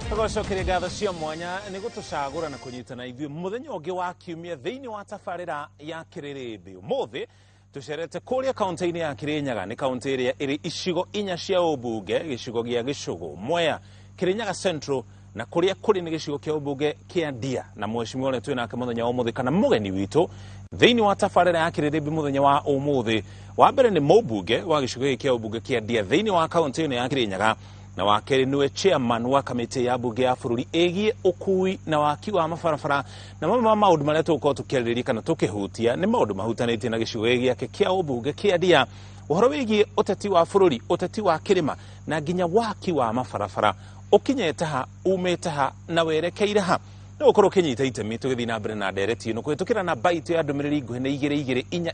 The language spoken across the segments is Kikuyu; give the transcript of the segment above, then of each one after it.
Tũgacokeria ngatho cia mwanya nĩ gũtũcagũra na kũnyitana ithuĩ mũthenya ũngĩ wa kiumia thĩinĩ wa tabarĩra ya Kĩrĩrĩmbĩ. Ũmũthĩ tũcerete kũrĩa kaũntĩ-inĩ ya Kĩrĩnyaga. Nĩ kaũntĩ ĩrĩa ĩrĩ icigo inya cia ũmbunge: gĩcigo gĩa Gĩcũgũ, Mwea, Kĩrĩnyaga Central na kũrĩa kũrĩ nĩ gĩcigo kĩa ũmbunge kĩa Ndia. Na mheshimiwa ũrĩa twĩ nake mũthenya wa ũmũthĩ, kana mũgeni witũ thĩinĩ wa tabarĩra ya Kĩrĩrĩmbĩ mũthenya wa ũmũthĩ, wa mbere nĩ mũmbunge wa gĩcigo gĩkĩ kĩa ũmbunge kĩa Ndia thĩinĩ wa kaũntĩ ĩno ya Kĩrĩnyaga, na wa kerĩ nĩwe chairman wa kamĩtĩ ya mbunge ya bũrũri ĩgiĩ ũkui na waki wa mabarabara. Na mamwe ma maũndũ marĩa tũgũkorwo tũkĩarĩrĩria kana tũkĩhutia nĩ maũndũ mahutanĩtie na gĩcigo gĩkĩ gĩake kĩa ũmbunge kĩa Ndia, ũhoro wĩgiĩ ũteti wa bũrũri, ũteti wa kĩrĩma na nginya waki wa mabarabara ũkinyĩte ha, umĩte ha na werekeire ha. No ũkorwo ũkĩnyita itemi tũgĩthiĩ na mbere na ndereti ĩno kũhĩtũkĩra namba itũ ya ndũmĩrĩri nguhĩ nĩ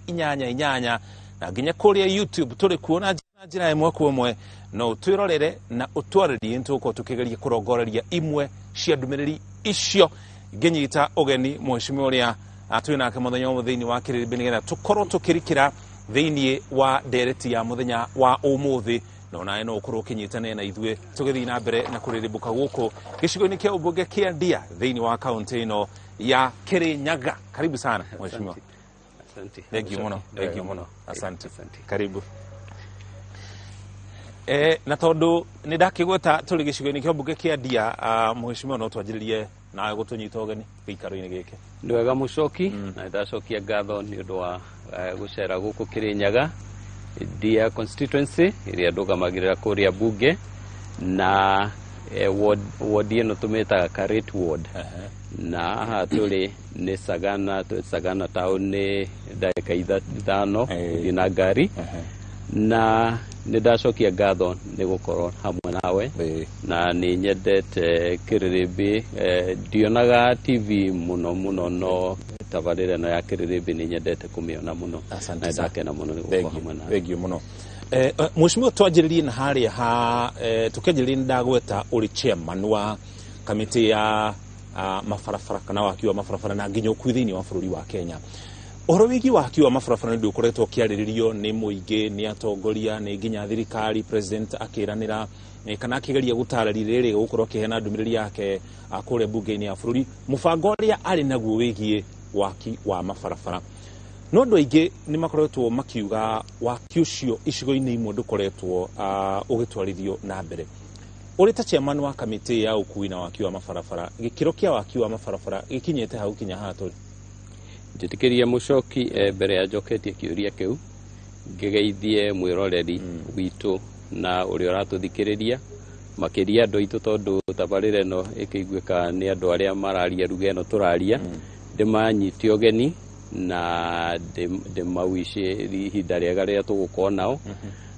22488 na nginya kũrĩa YouTube tũrĩ kuo na njĩra ĩmwe kwa ĩmwe. No ũtwĩrorere na ũtwarĩrie, nĩtũgũkorwo tũkĩgeria kũrongoreria imwe cia ndũmĩrĩri icio. Ngĩnyita ũgeni mheshimiwa ũrĩa twĩ nake mũthenya wa thĩinĩ wa Kĩrĩrĩmbĩ nĩgetha tũkorwo tũkĩrikĩra thĩinĩ wa ndereti ya mũthenya wa ũmũthĩ, na onawe no ũkorwo ũkĩnyitanĩra na ithuĩ tũgĩthiĩ na mbere na kũrĩrĩmbũka gũkũ gĩcigo-inĩ kĩa ũmbunge kĩa Ndia thĩinĩ wa kaũntĩ ĩno ya Kĩrĩnyaga. Karibu sana, mheshimiwa. Asante. Thank you mũno, thank you mũno, asante. Asante. Karibu. Na tondũ nĩ ndakĩgweta tũrĩ gĩcigo-inĩ kĩa mbunge kĩa Ndia, mheshimiwa, no twanjĩrĩrie nawe gũtũnyita ũgeni gĩikaro-inĩ gĩkĩ. Nĩ wega, mũcoki, na ndacokia ngatho nĩ ũndũ wa gũcera gũkũ Kĩrĩnyaga, Ndia constituency ĩrĩa ndũgamagĩrĩra kũrĩa bunge, na ward ĩno tũmĩtaga Karit ward, na haha tũrĩ nĩ Sagana, Sagana town nĩ ndagĩka 5 gũthiĩ na ngari. Na nĩ ndacokia ngatho nĩ gũkorwo hamwe nawe, na nĩ nyendete Kĩrĩrĩmbĩ. Ndionaga TV mũno mũno, no tabarĩra ĩno ya Kĩrĩrĩmbĩ nĩ nyendete kũmĩona mũno. Asante Na sana. ndakena mũno nĩ gũkorwo hamwe nawe. Thank you mũno. Mheshimiwa, twanjĩrĩrie na harĩa ha tũkĩanjĩrĩria nĩ ndagweta ũrĩ chairman wa kamĩtĩ ya mabarabara kana waki wa mabarabara na nginya ũkui thĩinĩ wa bũrũri wa Kenya. Ũhoro wĩgiĩ waki wa mabarabara nĩ ũndũ ũkoretwo ũkĩarĩrĩrio nĩ mũingĩ, nĩ atongoria, nĩ nginya thirikari, president akĩranĩra kana akĩgeria gũtarĩria rĩrĩ gũkorwo akĩheana ndũmĩrĩri yake kũrĩa mbunge-inĩ ya bũrũri, mũbango ũrĩa arĩ naguo wĩgiĩ waki wa mabarabara. No andũ aingĩ nĩ makoretwo makiuga waki ũcio icigo-inĩ imwe ndũkoretwo ũgĩtwarithio na mbere. Ũrĩ ta chairman wa kamĩtĩ ya ũkui na waki wa mabarabara, gĩkĩro kĩa waki wa mabarabara gĩkinyĩte hau kinya haha tũrĩ? Njĩtĩkĩria, mũcoki, mbere ya njoketie kĩũria kĩu, ngĩgeithie mwĩroreri witũ na ũrĩa ũratũthikĩrĩria, makĩria andũ aitũ, tondũ tabarĩra ĩno ĩkĩiguĩka nĩ andũ arĩa mararia ruga ĩno tũraria. Ndĩmanyite ũgeni na ndĩmawicie ihinda rĩega rĩrĩa tũgũkorwo nao,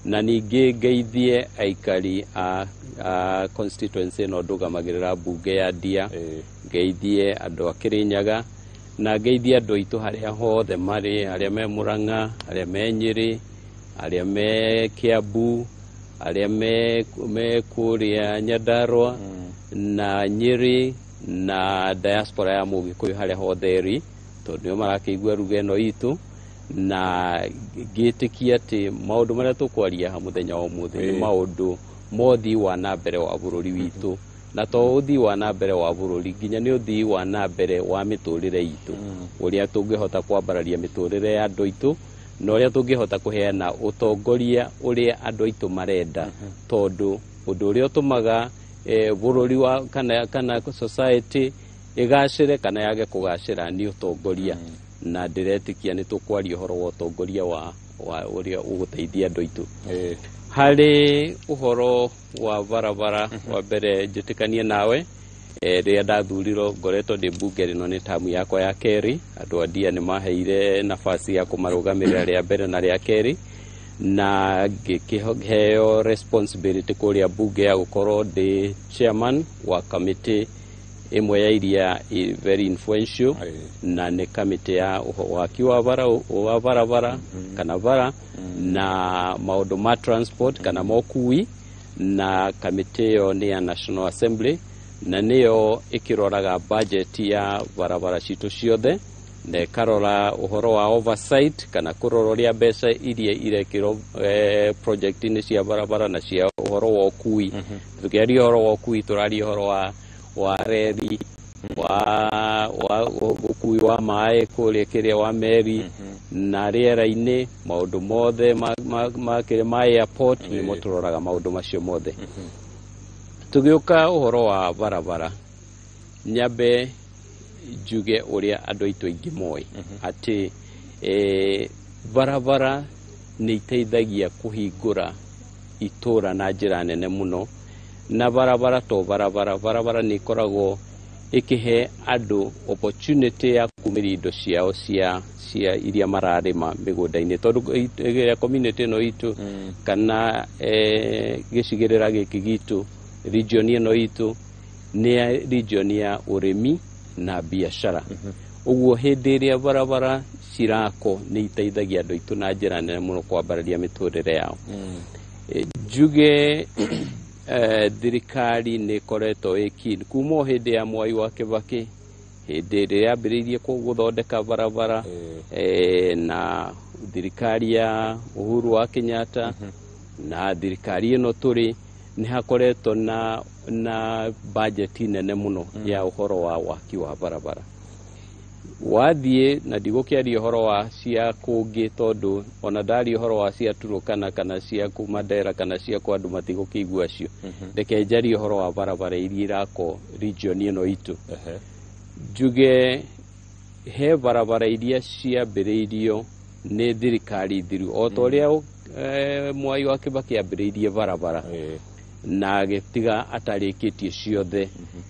na ningĩ ngeithie aikari a constituency ĩno ndũgamagĩrĩra mbunge ya Ndia, ngeithie andũ a Kĩrĩnyaga na ngeithie andũ aitũ harĩa hothe marĩ, arĩa me Mũrang'a, arĩa me Nyĩrĩ, arĩa me Kiambu, arĩa me kũrĩa Nyandarua na Nyĩrĩ na diaspora ya Mũgĩkũyũ harĩa hothe ĩrĩ, tondũ nĩo marakĩigua ruga ĩno itũ. Na ngĩtĩkia atĩ maũndũ marĩa tũkwaria haha mũthenya wa ũmũthĩ nĩ maũndũ ma ũthii wa na mbere wa bũrũri witũ, na to ũthii wa na mbere wa bũrũri, nginya nĩ ũthii wa na mbere wa mĩtũrĩre itũ, ũrĩa tũngĩhota kwambararia mĩtũrĩre ya andũ aitũ na ũrĩa tũngĩhota kũheana ũtongoria ũrĩa andũ aitũ marenda, tondũ ũndũ ũrĩa ũtũmaga bũrũri wa kana society ĩgacĩre kana yage kũgacĩra nĩ ũtongoria. Na ndĩretĩkia nĩ tũkwaria ũhoro wa ũtongoria wa ũrĩa ũgũteithia andũ aitũ. Harĩ ũhoro wa barabara, wa mbere njĩtĩkanie nawe, rĩrĩa ndathurirwo, ngoretwo ndĩ mbunge, rĩno nĩ tamu yakwa ya kerĩ. Andũ a Ndia nĩ maheire nafasi ya kũmarũgamĩrĩra rĩa mbere na rĩa kerĩ, na ngĩkĩheo responsibility kũrĩa mbunge ya gũkorwo ndĩ chairman wa kamĩtĩ ĩmwe ya iria very influential, na nĩ kamĩtĩ ya waki wa barabara kana bara na maũndũ ma transport kana mokui. Na kamĩtĩ ĩyo nĩ ya National Assembly na nĩyo ĩkĩroraga budget ya barabara citũ ciothe na ĩkarora ũhoro wa oversight kana kũrora ũrĩa mbeca iria irekĩrwo project-inĩ cia barabara na cia ũhoro wa ũkui. Tũkĩaria ũhoro wa ũkui, tũraria ũhoro wa Wa reri, wa ũkui wa maĩ kũrĩa kĩrĩa wa meri na rĩera-inĩ, maũndũ mothe ma kĩrĩa ma airport, nĩmo tũroraga maũndũ macio mothe. Tũgĩũka ũhoro wa barabara, nyambe njuge ũrĩa andũ aitũ aingĩ moĩ atĩ barabara nĩ iteithagia kũhingũra itũra na njĩra nene mũno. Na barabara to barabara, barabara nĩ ĩkoragwo ĩkĩhe andũ opportunity ya kumĩria indo ciao cia iria mararĩma mĩgũnda-inĩ, tondũ ĩrĩa community ĩno itũ kana gĩcigĩrĩra gĩkĩ gitũ, region ĩno itũ nĩ ya region ya ũrĩmi na biacara. Ũguo hĩndĩ ĩrĩa barabara cirako, nĩ iteithagia andũ aitũ na njĩra nene mũno kwambararia mĩtũrĩre yao. Njuge thirikari nĩ ĩkoretwo ĩ keen kuma o hĩndĩ ya Mwai wa Kĩbakĩ, hĩndĩ ĩrĩa yambĩrĩirie gũthondeka barabara, na thirikari ya Uhuru wa Kenyatta na thirikari ĩno tũrĩ, nĩ hakoretwo na bajeti nene mũno ya ũhoro wa waki wa barabara. Wathiĩ na ndigũkĩaria ũhoro wa cia kũngĩ, tondũ ona ndaria ũhoro wa cia Turukana kana cia kũ Mandera kana cia kwa, andũ matigũkĩigua acio. Reke njarie ũhoro wa barabara iria irakwo region ĩno itũ. Njuge he barabara iria ciambĩrĩirio nĩ thirikari thiru, o ta ũrĩa Mwai wa Kĩbakĩ ambĩrĩirie barabara na agĩtiga atarĩkĩtie ciothe,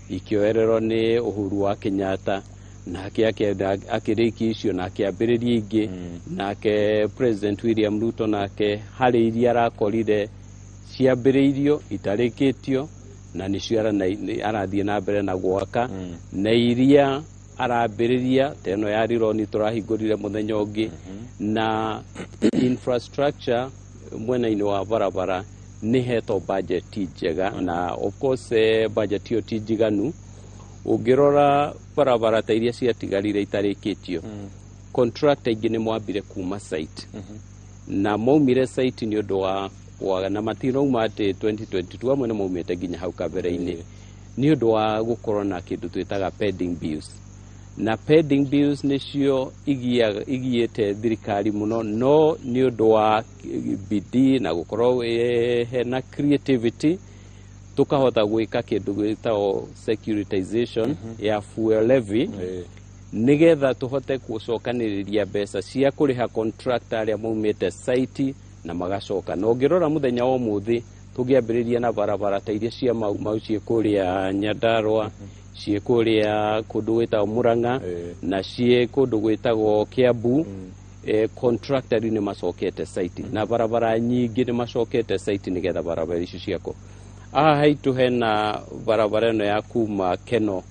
ikĩoererwo nĩ Uhuru wa Kenyatta, nake akĩenda akĩrĩkia icio na akĩambĩrĩria ingĩ. Nake President William Ruto nake harĩ iria arakorire ciambĩrĩirio itarĩkĩtio, na nĩcio arathiĩ na mbere na gwaka, na iria arambĩrĩria ta ĩno ya Rironi tũrahingũrire mũthenya ũngĩ. Na infrastructure mwena-inĩ wa barabara nĩ hetwo budget njega, na of course budget ĩyo ti njiganu. Ũngĩrora barabara ta iria ciatigarire itarĩkĩtio, contractor aingĩ nĩ mwambire kuma site, na maumire site nĩ ũndũ wa kwaga, na matirauma atĩ 2022, amwe nĩ maumĩte nginya hau kabere-inĩ, nĩ ũndũ wa gũkorwo na kĩndũ twĩtaga pending bills. Na pending bills nĩcio igiĩte thirikari mũno, no nĩ ũndũ wa bidii na gũkorwo hena creativity, tukahota gwĩka kĩndũ gĩtagwo securitization ya fuel levy, nigetha tũhote gũcokanĩrĩria mbeca cia kũrĩha contractor arĩa maumĩte site na magacoka. Na ũngĩrora mũthenya wa ũmũthĩ, tũngĩambĩrĩria na barabara ta iria cia Mau Mau ciĩ kũrĩa Nyandarua, ciĩ kũrĩa kũndũ gwĩtagwo Murang'a, na ciĩ kũndũ gwĩtagwo Kiambu, contractor rĩu nĩ macokete site, na barabara nyingĩ nĩ macokete site nĩgetha barabara icio ciakwo. Haha haitũ hena barabara ĩno ya kuma Keno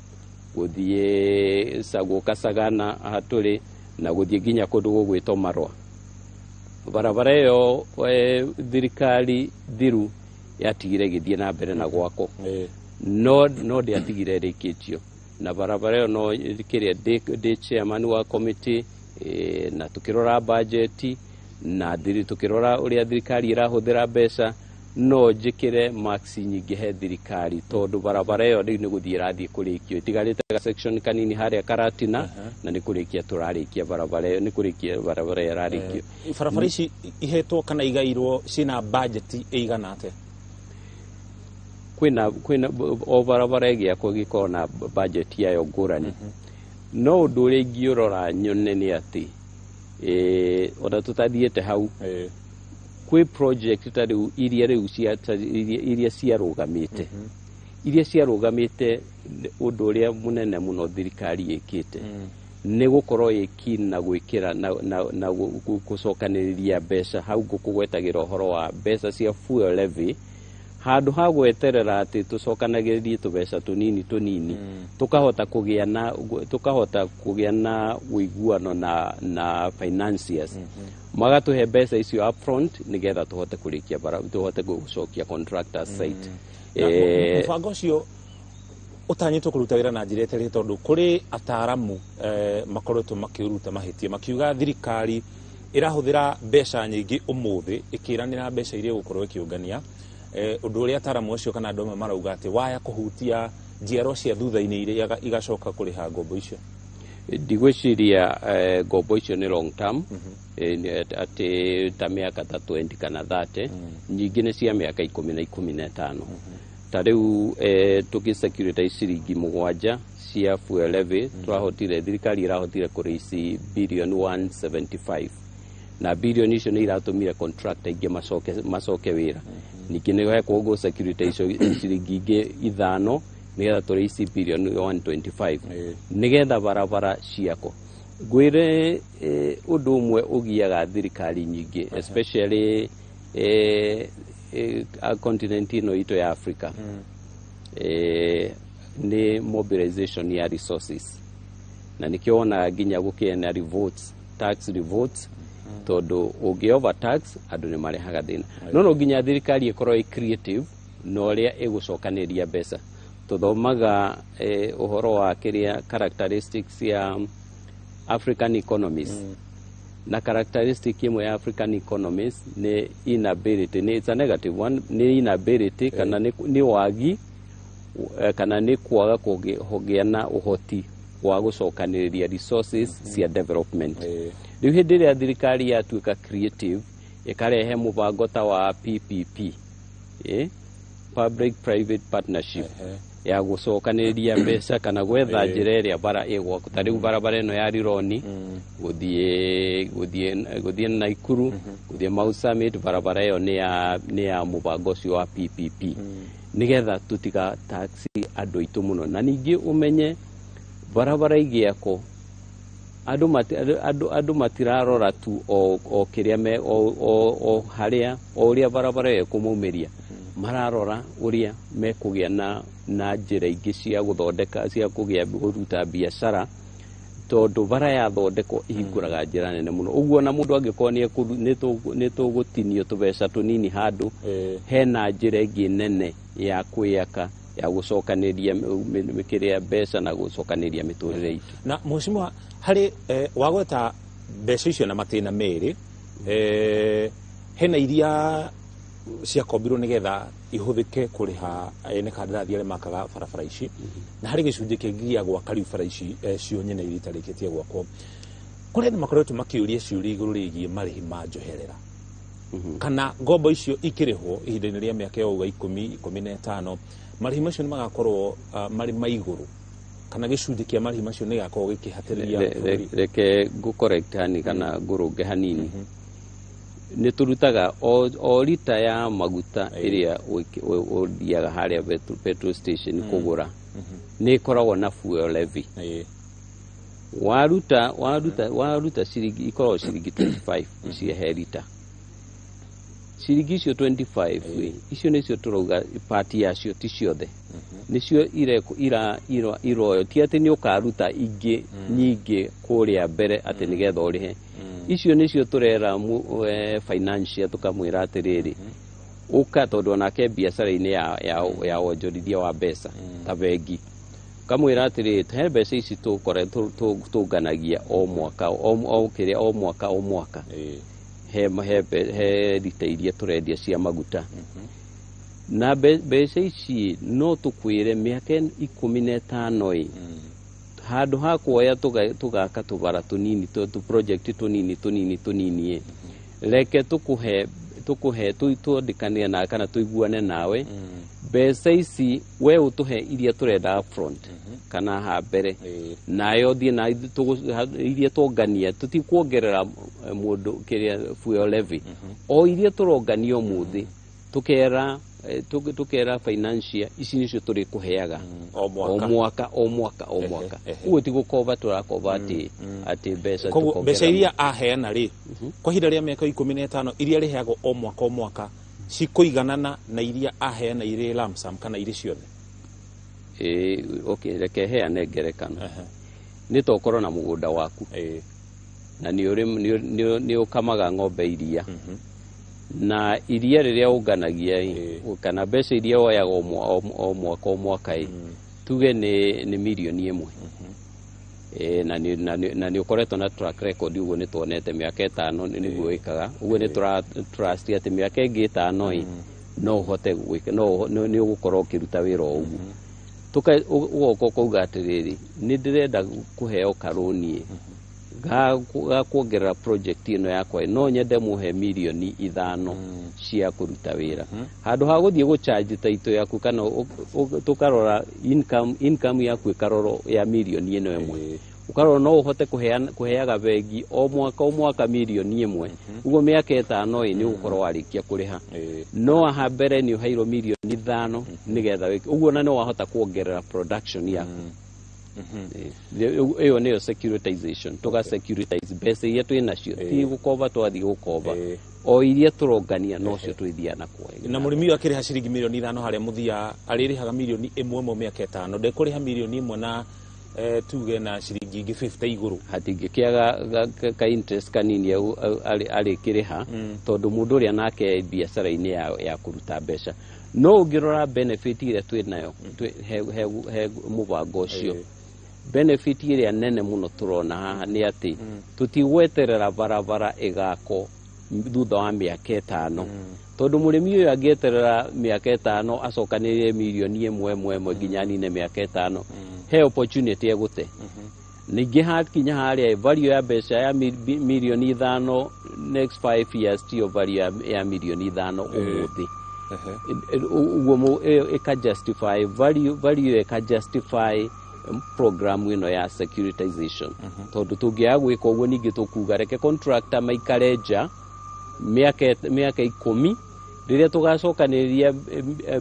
gũthiĩ gũka Sagana haha tũrĩ, na gũthiĩ nginya kũndũ gũgwĩtwo Marwa. Barabara ĩyo thirikari thiru yatigire ĩgĩthiĩ na mbere na gwakwo, no ndĩatigire ĩrĩkĩtio. Na barabara ĩyo no kĩrĩa ndĩ chairman wa committee, na tukĩrora budget na tukĩrora ũrĩa thirikari ĩrahũthĩra mbeca, no njĩkĩre marks nyingĩ he thirikari, tondũ barabara ĩyo rĩu nĩ gũthiĩ ĩrathiĩ kũrĩkio, ĩtigarĩte ga section kanini harĩa Karatina, na nĩ kũrĩkia tũrarĩkia barabara ĩyo, nĩ kũrĩkia barabara ĩyo ĩrarĩkio. Barabara ici ihetwo kana igairwo ciĩna budget ĩigana atĩa? Kwĩna o barabara ĩgĩakwo ĩgĩkorwo na budget yayo ngũrani, no ũndũ ũrĩa ingĩũrora nyone nĩ atĩ ona tũtathiĩte hau, kwĩ project ta rĩu iria rĩu iria ciarũgamĩte, ũndũ ũrĩa mũnene mũno thirikari ĩkĩte nĩ gũkorwo ĩ keen na gwĩkĩra na gũcokanĩrĩria mbeca. Hau ngũkũgwetagĩra ũhoro wa mbeca cia fuel levy, handũ ha gweterera atĩ tũcokanagĩrĩrie tũbeca tũnini tũnini, tũkahota kũgĩa na ũiguano na financiers, magatũhe mbeca icio upfront nĩgetha tũhote kũrĩkia bara, tũhote gũcokia contractor site. Na mũbango ũcio ũtanyĩtwo kũruta wĩra na njĩra ĩtarĩ, tondũ kũrĩ ataramu makoretwo makĩũruta mahĩtia, makiuga thirikari ĩrahũthĩra mbeca nyingĩ ũmũthĩ ĩkĩranĩra mbeca iria ĩgũkorwo ĩkĩũngania. Ũndũ ũrĩa ataramu acio kana andũ amwe marauga atĩ waya kũhutia Njiarwa cia thutha-inĩ iria igacoka kũrĩha ngombo icio? Ndigwĩciria ngombo icio nĩ long term, atĩ ta mĩaka ta 20 kana 30. Nyingĩ nĩ cia mĩaka 10 na 15. Ta rĩu tũgĩ securitize ciringi 7 cia fuel levy, tũrahotire, thirikari ĩrahotire kũrĩici birioni 175, na birioni icio nĩ iratũmire contractor aingĩ macoke wĩra. Ningĩ nĩ hekwo gũ securitize ciringi ingĩ 5 nĩgetha tũrĩici birioni 125 nĩgetha barabara ciakwo. Ngwĩre ũndũ ũmwe ũgiaga thirikari nyingĩ, especially continent ĩno itũ ya Africa, nĩ mobilization ya resources, na nĩkĩo wonaga nginya gũkĩgĩa na revolts, tax revolts, tondũ ũngĩ overtax andũ nĩ marehaga thĩna. No nginya thirikari ĩkorwo ĩ creative na ũrĩa ĩgũcokanĩrĩria mbeca. Tũthomaga ũhoro wa kĩrĩa characteristics ya African economies, na characteristic ĩmwe ya African economies nĩ inability, nĩ it's a negative one, nĩ inability kana nĩ wagi kana nĩ kwaga kũgĩa na ũhoti wa gũcokanĩrĩria resources cia development. Rĩu hĩndĩ ĩrĩa thirikari yatuĩka creative, ĩkarehe mũbango ta wa PPP, public private partnership, ya gũcokanĩrĩria mbeca kana gwetha njĩra ĩrĩa bara ĩgwakwo. Ta rĩu barabara ĩno ya Rironi gũthiĩ Naikuru, gũthiĩ Mau Summit, barabara ĩyo nĩ ya mũbango ũcio wa PPP, nĩgetha tũtiga tax andũ aitũ mũno. Na ningĩ ũmenye barabara igĩakwo, andũ matirarora tu o kĩrĩa me o harĩa o ũrĩa barabara ĩyo ĩkũmaumĩria, mararora ũrĩa mekũgĩa na njĩra ingĩ cia gũthondeka, cia kũgĩa kũruta biacara, tondũ bara yathondekwo ihingũraga njĩra nene mũno. Ũguo na mũndũ angĩkorwo nĩ tũgũtinio tũbeca tũnini handũ, hena njĩra ĩngĩ nene ya kwĩyaka, ya gũcokanĩria kĩrĩa mbeca na gũcokanĩria mĩtũrĩre itũ. Na mheshimiwa, harĩ wagweta mbeca icio na matĩna merĩ, hena iria ciakombirwo nĩgetha ihũthĩke kũrĩha ene kandarathi arĩa makaga barabara ici, na harĩ gĩcunjĩ kĩngĩ gĩa gwaka rĩu bara ici cio nyene iria itarĩkĩtie gwakwo. Kũrĩ andũ makoretwo makĩũria ciũria igũrũ rĩgiĩ marĩhi ma njoherera, kana ngombo icio ikĩrĩhwo ihinda-inĩ rĩa mĩaka ya uga 10, 15, marĩhi macio nĩ magakorwo marĩ ma igũrũ, kana gĩcunjĩ kĩa marĩhi macio nĩ gĩgakorwo gĩkĩhatĩrĩria bũrũri? Reke ngũ-correct hani kana ngũrũnge hanini. Nĩ tũrutaga o rita ya maguta ĩrĩa ũthiaga harĩa petrol station kũgũra, nĩ ĩkoragwo na fuel levy. Waruta ciringi, ikoragwo ciringi 25 cia he rita. Ciringi icio 25 ĩ, icio nĩcio tũrauga part yacio, ti ciothe, nĩcio iroyo. Ti atĩ nĩ ũkaruta ingĩ nyingĩ kũrĩa mbere atĩ nĩgetha ũrĩhe. Icio nĩcio tũrera financial, tũkamwĩra atĩrĩrĩ, ũka, tondũ onake biacara-inĩ ya wonjorithia wa mbeca ta bengi, kamwĩra atĩrĩrĩ, he mbeca ici tũkore tũnganagia o mwaka o kĩrĩa o mwaka o mwaka, he rita iria tũrendia cia maguta, na mbeca ici no tũkwĩre mĩaka 15 ĩ, handũ ha kuoya tũgaka tũbara tũnini, tũ project tũnini tũnini tũnini ĩ, reke tũkũhe twandĩkanĩre nawe kana tũiguane nawe, mbeca ici we ũtũhe iria tũrenda upfront kana ha mbere, nayo thiĩ na iria tongania, tũtikuongerera mũndũ kĩrĩa fuel levy, o iria tũrongania ũmũthĩ, tũkera financial ici nĩcio tũrĩkũheaga o mwaka. O mwaka, o mwaka, o mwaka. Ũguo ti gũkoba tũrakoba atĩ mbeca Koguo tũkongerera. Mbeca iria aheana rĩ, kwa ihinda rĩa mĩaka 15, iria rĩheagwo o mwaka o mwaka cikũiganana na iria aheana irĩ lump sum kana irĩ ciothe? Ĩĩ, okay, reke heane ngerekano. Nĩ ta ũkorwo na mũgũnda waku na nĩ ũkamaga ng'ombe iria, na iria rĩrĩa ũnganagia ĩ, kana mbeca iria woyaga o mwaka o mwaka ĩ, tuge nĩ mirioni 1. Na nĩ ũkoretwo na track record, ũguo nĩ tuonete mĩaka 5 nĩguo wĩkaga ũguo, nĩ tũra trust atĩ mĩaka ĩngĩ 5 ĩ, no ũhote gwĩka, no nĩ ũgũkorwo ũkĩruta wĩra o ũguo. Ũgoka ũkauga atĩrĩrĩ, nĩ ndĩrenda kũheo karũni ga kuongerera project ĩno yakwa, no nyende mũhe mirioni 5 cia kũruta wĩra, handũ ha gũthiĩ gũcharge title yaku kana tũkarora income yaku ĩkarorwo ya mirioni ĩno 1. Ũkarora no ũhote kũheaga bengi o mwaka o mwaka mirioni 1, ũguo mĩaka 5 ĩ nĩ ũgũkorwo warĩkia kũrĩha. No haha mbere nĩ ũheirwo mirioni 5 nĩgetha wĩke ũguo, na no wahota kuongerera production yaku. Ĩyo nĩyo securitization. Tũga securitize mbeca iria twĩ nacio, ti gũkomba twathiĩ gũkomba, o iria tũrongania nocio twĩthiaga na kuoya. Na mũrĩmi ũyũ akĩrĩha ciringi mirioni 5 harĩa mũthia arĩrĩhaga mirioni 1 ĩmwe mĩaka 5, ndekũrĩha mirioni 1 na tuge na ciringi ingĩ 50 igũrũ. Hatingĩkĩaga ka interest kanini arĩkĩrĩha, tondũ mũndũ ũrĩa nake biacara-inĩ ya kũruta mbeca. No ũngĩrora benefit ĩrĩa twĩ nayo he mũbango ũcio, benefit ĩrĩa nene mũno tũrona haha nĩ atĩ tũtigweterera barabara ĩgakwo thutha wa mĩaka 5, tondũ mũrĩmi ũyũ angĩeterera mĩaka 5 acokanĩrĩrie mirioni 1 ĩmwe ĩmwe nginya anine mĩaka 5, he opportunity egũte. Ningĩ hakinya harĩa value ya mbeca ya mirioni 5 next 5 years tiyo value ya mirioni 5 ũmũthĩ. Ũguo ĩyo ĩka justify value, ĩka justify program ĩno ya securitization, tondũ tũngĩaga gwĩka ũguo ningĩ tũkuga reke contractor maikare nja mĩaka 10, rĩrĩa tũgacokanĩrĩria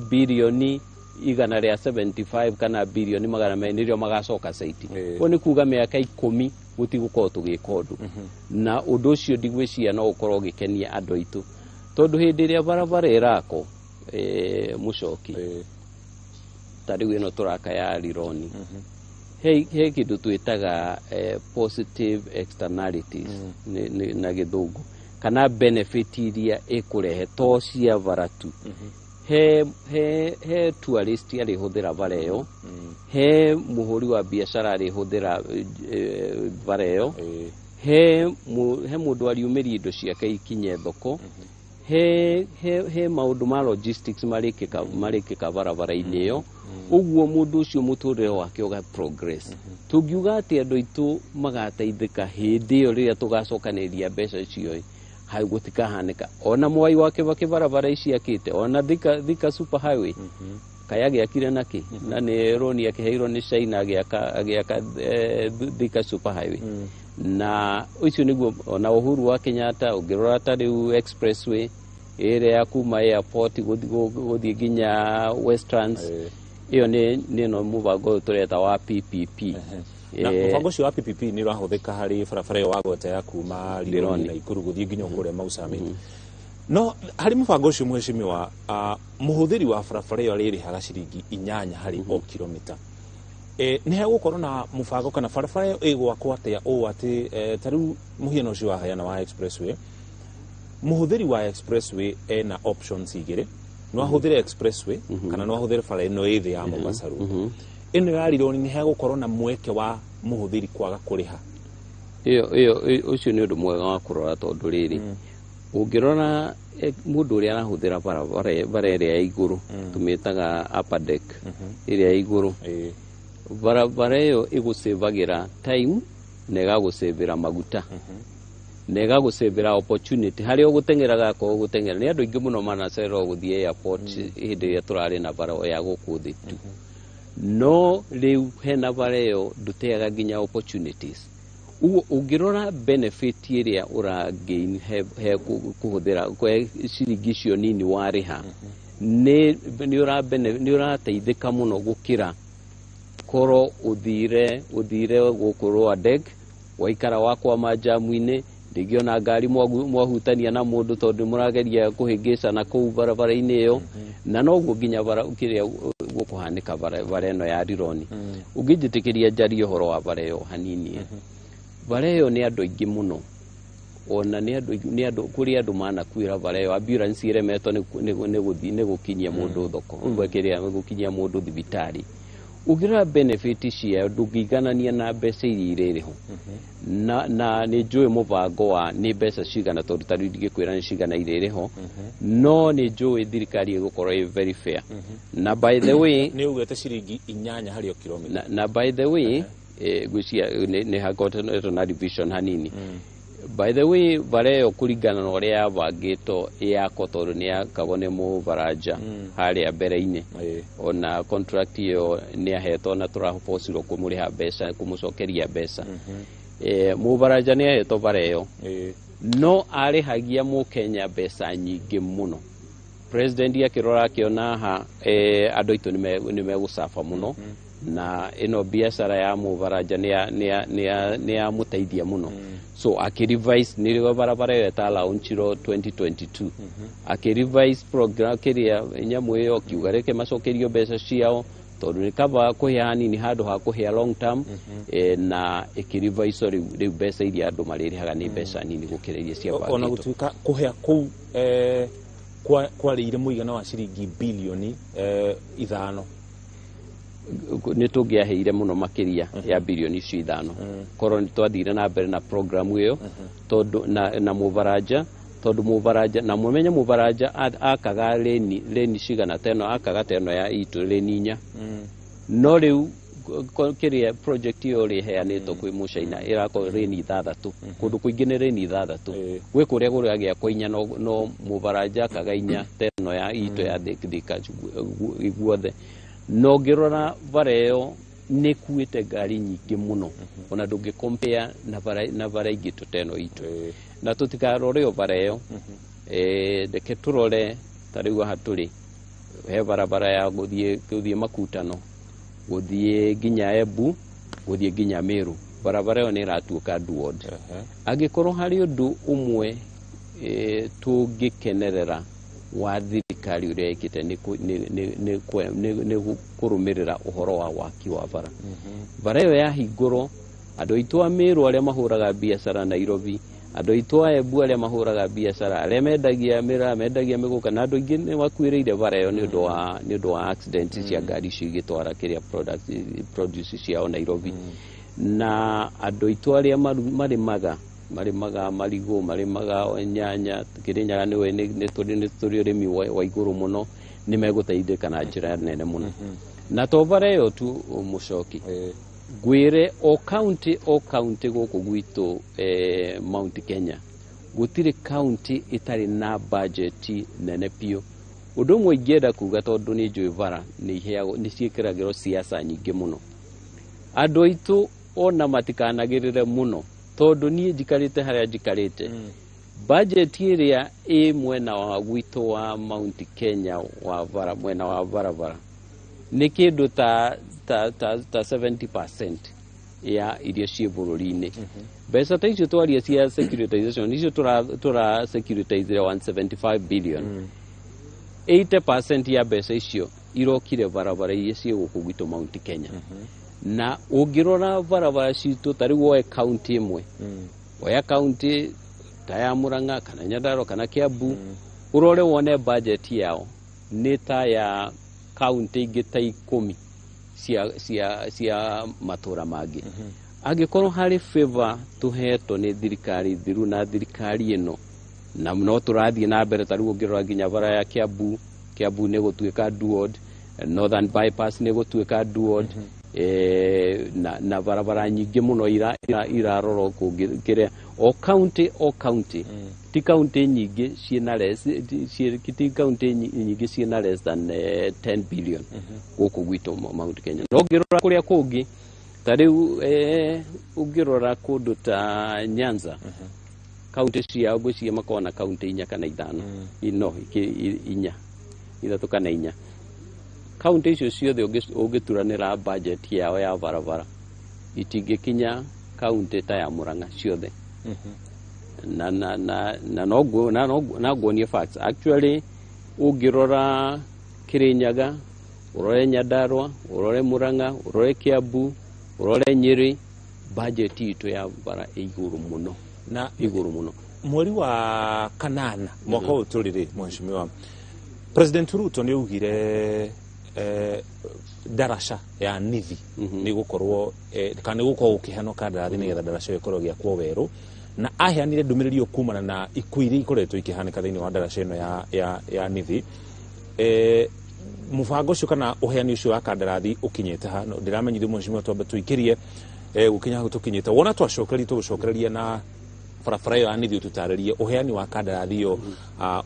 birioni 175 kana birioni 200 nĩrĩo magacoka site. Ũguo nĩ kuga mĩaka 10 gũtigũkorwo tũgĩka ũndũ, na ũndũ ũcio ndigwĩciria no ũkorwo ũgĩkenia andũ aitũ, tondũ hĩndĩ ĩrĩa barabara ĩrakwo, mũcoki, ta rĩu ĩno tũraka ya Rironi, he kĩndũ twĩtaga positive externalities na gĩthũngũ, kana benefit iria ĩkũrehe to cia bara tu. He tourist arĩhũthĩra bara ĩyo, he mũhũri wa biacara arĩhũthĩra bara ĩyo, he mũndũ ariumĩria indo ciake ikinye thoko, he maũndũ ma logistics marĩkĩka barabara-inĩ ĩyo. Ũguo mũndũ ũcio mũtũrĩre wake ũga progress. Tũngiuga atĩ andũ aitũ magateithĩka hĩndĩ ĩyo rĩrĩa tũgacokanĩrĩria mbeca icio ĩ, hau gũtikahanĩka. Ona Mwai wa Kĩbakĩ barabara ici akĩte, ona Thika super highway kaya agĩakire nakĩ? Na nĩ roni akĩheirwo nĩ China agĩaka Thika super highway. Na ũcio nĩguo ona Uhuru wa Kenyatta, ũngĩrora ta rĩu expressway ĩrĩa ya kuma airport gũthiĩ nginya Westlands, ĩyo nĩ ĩno mũbango ũyũ tũreta wa PPP. Na mũbango ũcio wa PPP nĩ ũrahũthĩka harĩ barabara ĩyo wagweta ya kuma Rironi Rironi. na Ikuru gũthiĩ nginya kũrĩa Mau Summit. No harĩ mũbango ũcio, mheshimiwa, mũhũthĩri wa barabara ĩyo arĩrĩhaga ciringi 8 harĩ o kilomita. Nĩ hegũkorwo na mũbango kana barabara ĩyo ĩgwakwo atĩa ũũ atĩ ta rĩu mũhiano ũcio waheana wa expressway, mũhũthĩri wa expressway ena options igĩrĩ: no ahũthĩre expressway kana no ahũthĩre bara ĩno ĩ thĩ ya Mombasa Road. Ĩno ya Rironi nĩ hegũkorwo na mweke wa mũhũthĩri kwaga kũrĩha? Ĩyo ũcio nĩ ũndũ mwega wa kũrora, tondũ rĩrĩ, ũngĩrora mũndũ ũrĩa arahũthĩra barabara bara ĩrĩa ya igũrũ, tũmĩtaga upper deck, ĩrĩa ya igũrũ, barabara ĩyo ĩgũcĩvagĩra time na ĩgagũcĩvĩra maguta na ĩgagũcĩvĩra opportunity harĩa ũgũteng'eraga. Akorwo gũteng'era nĩ andũ aingĩ mũno manacererwo gũthiĩ airport hĩndĩ ĩrĩa tũrarĩ na bara ya gũkũ thĩ tu, no rĩu hena bara ĩyo ndũteaga nginya opportunities. Ũguo ũngĩrora benefit ĩrĩa ũragain he kũhũthĩra kwe ciringi icio nini warĩha, nĩ ũrateithĩka mũno gũkĩra korwo ũthire gũkũ Lower Deck, waikara wakwama jamu-inĩ, rĩngĩ ona ngari mwahutania na mũndũ tondũ mũrageria kũhĩngĩcana kũu barabara-inĩ ĩyo. Na noguo nginya bara kĩrĩa gũkũhanĩka bara ĩno ya Rironi. Ũngĩnjĩtĩkĩria njarie ũhoro wa bara ĩyo hanini, bara ĩyo nĩ andũ aingĩ mũno, ona nĩ andũ aingĩ- nĩ andũ kũrĩ andũ manakuĩra bara ĩyo, ambulance ĩremetwo nĩ gũthiĩ nĩ gũkinyia mũndũ thoko, kĩrĩa gũkinyia mũndũ thibitarĩ. Ũngĩrora benefit ciayo, ndũngĩiganania na mbeca iria irĩrĩho. Na nĩ njũĩ mũbango wa nĩ mbeca cigana, tondũ ta rĩu ndingĩkwĩra nĩ cigana irĩrĩho, no nĩ njũĩ thirikari ĩgũkorwo ĩ very fair. Na by the way, Nĩ ugĩte ciringi 8 harĩ o kilomita. Na by the way, ngwĩciria nĩ hakoretwo na revision hanini. By the way, bara ĩyo, kũringana na ũrĩa yabangĩtwo yakwo, tondũ nĩ yakagwo nĩ mũbaranja harĩa mbere-inĩ, ona contract ĩyo nĩ ahetwo na tũrabocirwo kũmũrĩha mbeca, kũmũcokeria mbeca. Mũbaranja nĩ ahetwo bara ĩyo, no arĩhagia mũkenya mbeca nyingĩ mũno. President akĩrora, akĩona ha andũ aitũ nĩ megũcaba mũno, na ĩno biacara ya mũbaranja nĩ yamũteithia mũno, so akĩrevise. Nĩrĩo barabara ĩyo ĩtalaunchirwo 2022, akĩrevise program kĩrĩa nyamũ ĩyo, kiuga reke macokerio mbeca ciao, tondũ nĩ kaba kũhĩa hanini handũ ha kũhĩa long term. Na ĩkĩrevise rĩu mbeca iria andũ marĩrĩhaga nĩ mbeca nini gũkĩra iria Ona ciabangĩtwo. Gũtuĩka kũhĩa kũu kwarĩire mũigana wa ciringi bilioni 5. Nĩ tũngĩaheire mũno makĩria ya bilioni icio 5 korwo nĩ twathire na mbere na programu ĩyo, tondũ na mũbaranja, tondũ mũbaranja na mũmenye mũbaranja akaga lane cigana ta ĩno, akaga ta ĩno ya itũ, lane 4. No rĩu kĩrĩa project ĩyo ũrĩa ĩheanĩtwo kwĩ mũcaina ĩrakorwo lane 6, kũndũ kũingĩ nĩ lane 6. Gwĩ kũrĩa kũragĩakwo 4, no mũbaranja akaga 4 ta ĩno ya itũ ya Thika guothe. Na ũngĩrora bara ĩyo nĩ ĩkuĩte ngari nyingĩ mũno, ona ndũngĩ compare na bara ingĩ ta ĩno itũ. Na tũtikarore o bara ĩyo, reke tũrore ta rĩu haha tũrĩ he barabara ya gũthiĩ Makutano, gũthiĩ nginya Embu, gũthiĩ nginya Meru. Barabara ĩyo nĩ ĩratuĩka duod. Angĩkorwo harĩ ũndũ ũmwe tũngĩkenerera wa thirikari ũrĩa ĩkĩte nĩ kũrũmĩrĩra ũhoro wa waki wa bara. Bara ĩyo yahingũrwo, andũ aitũ a Meru arĩa mahũraga biacara Nairobi, andũ aitũ a Embu arĩa mahũraga biacara, arĩa mendagia mĩraa, mendagia mĩgũka, na andũ aingĩ nĩ makuĩrĩire bara ĩyo nĩ ũndũ wa accident cia ngari icio igĩtwara kĩrĩa produce ciao Nairobi. Na andũ aitũ arĩa marĩmaga marigũ, marĩmaga nyanya, Kĩrĩnyaga nĩwe nĩ tũrĩ ũrĩmi wa igũrũ mũno, nĩ megũteithĩka na njĩra nene mũno. Na to bara ĩyo tu, mũcoki, ngwĩre o kaunti o kaunti gũkũ gwitũ Mount Kenya, gũtirĩ kaunti ĩtarĩ na budget nene biũ. Ũndũ ũmwe ingĩenda kuga, tondũ nĩ njũĩ bara nĩ iheagwo, nĩ ciĩkĩragĩrwo siasa nyingĩ mũno, andũ aitũ ona matikanagĩrĩre mũno, tondũ niĩ njikarĩte harĩa njikarĩte, budget ĩrĩa ĩ mwena wa gwitũ wa Mount Kenya wa bara, mwena wa barabara, nĩ kĩndũ ta 70% ya iria ciĩ bũrũri-inĩ. Mbeca ta icio twaria cia securitization icio tũra securitizire 175 billion, 80% ya mbeca icio irokire barabara iria ciĩ gũkũ gwitũ Mount Kenya. Na ũngĩrora barabara citũ, ta rĩu woe kaunti ĩmwe, oya kaunti ta ya Murang'a kana Nyandarua kana Kiambu, ũrore wone budget yao nĩ ta ya kaunti ingĩ ta 10 cia matũra mangĩ. Angĩkorwo harĩ favor tũhetwo nĩ thirikari thiru na thirikari ĩno, na no tũrathiĩ na mbere, ta rĩu ũngĩrora nginya bara ya Kiambu, Kiambu nĩ gũtuĩka duod, Northern Bypass nĩ gũtuĩka duod, na barabara nyingĩ mũno irarorwo kũngĩ kĩrĩa o county o county. Ti kaunti nyingĩ ciĩna less, ti kaunti nyingĩ ciĩna less than 10 billion gũkũ gwitũ Mount Kenya. No ũngĩrora kũrĩa kũngĩ, ta rĩu ũngĩrora kũndũ ta Nyanza, kaunti ciao ngwĩciria makoragwo na kaunti 4 kana 5, no 4, 3 kana 4. Kaunti icio ciothe ũngĩturanĩra budget yao ya barabara itingĩkinya kaunti ta ya Murang'a ciothe. Na no na nguonie facts. Actually, ũngĩrora Kirinyaga, ũrore Nyandarua, ũrore Murang'a, ũrore Kiambu, ũrore Nyĩrĩ, budget itũ ya bara ĩ igũrũ mũno. Na igũrũ mũno. Mweri wa kanana mwaka ũyũ tũrĩ rĩ, mheshimiwa President Ruto nĩ augire Ndaraca ya Nithi nĩ gũkorwo kana nĩ gũkorwo gũkĩheanwo kandarathi nĩgetha ndaraca ĩyo ĩkorwo ĩgĩakwo werũ, na aheanire ndũmĩrĩri ĩyo kumana na ikuũ iria ikoretwo ikĩhanĩka thĩinĩ wa ndaraca ĩno ya Nithi. Mũbango ũcio kana ũheani ũcio wa kandarathi ũkinyĩte ha? Ndĩramenyithio mheshimiwa twambe tũikĩrie gũkinya hau tũkinyĩte. Wona twacokereria tũgũcokereria na barabara ĩyo ya Nithi, ũtũtarĩrie ũheani wa kandarathi ĩyo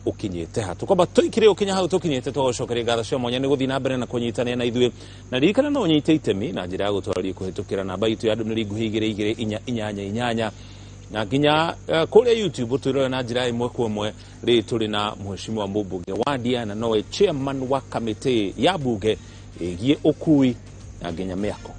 ũkinyĩte ha. Tũkwamba tũikĩrie gũkinya hau tũkinyĩte. Twagũcokeria ngatho cia mwanya nĩ gũthiĩ na mbere na kũnyitanĩra na ithuĩ, na ririkana no ũnyite itemi na njĩra ya gũtwarĩria kũhĩtũkĩra namba itũ ya ndũmĩrĩri nguhĩ 22488 na nginya kũrĩa YouTube twĩrore na njĩra ĩmwe kwa ĩmwe. Rĩ tũrĩ na mheshimiwa mũmbunge wa Ndia na nowe chairman wa kamĩtĩ ya bunge ĩgiĩ ũkui na nginya mĩako.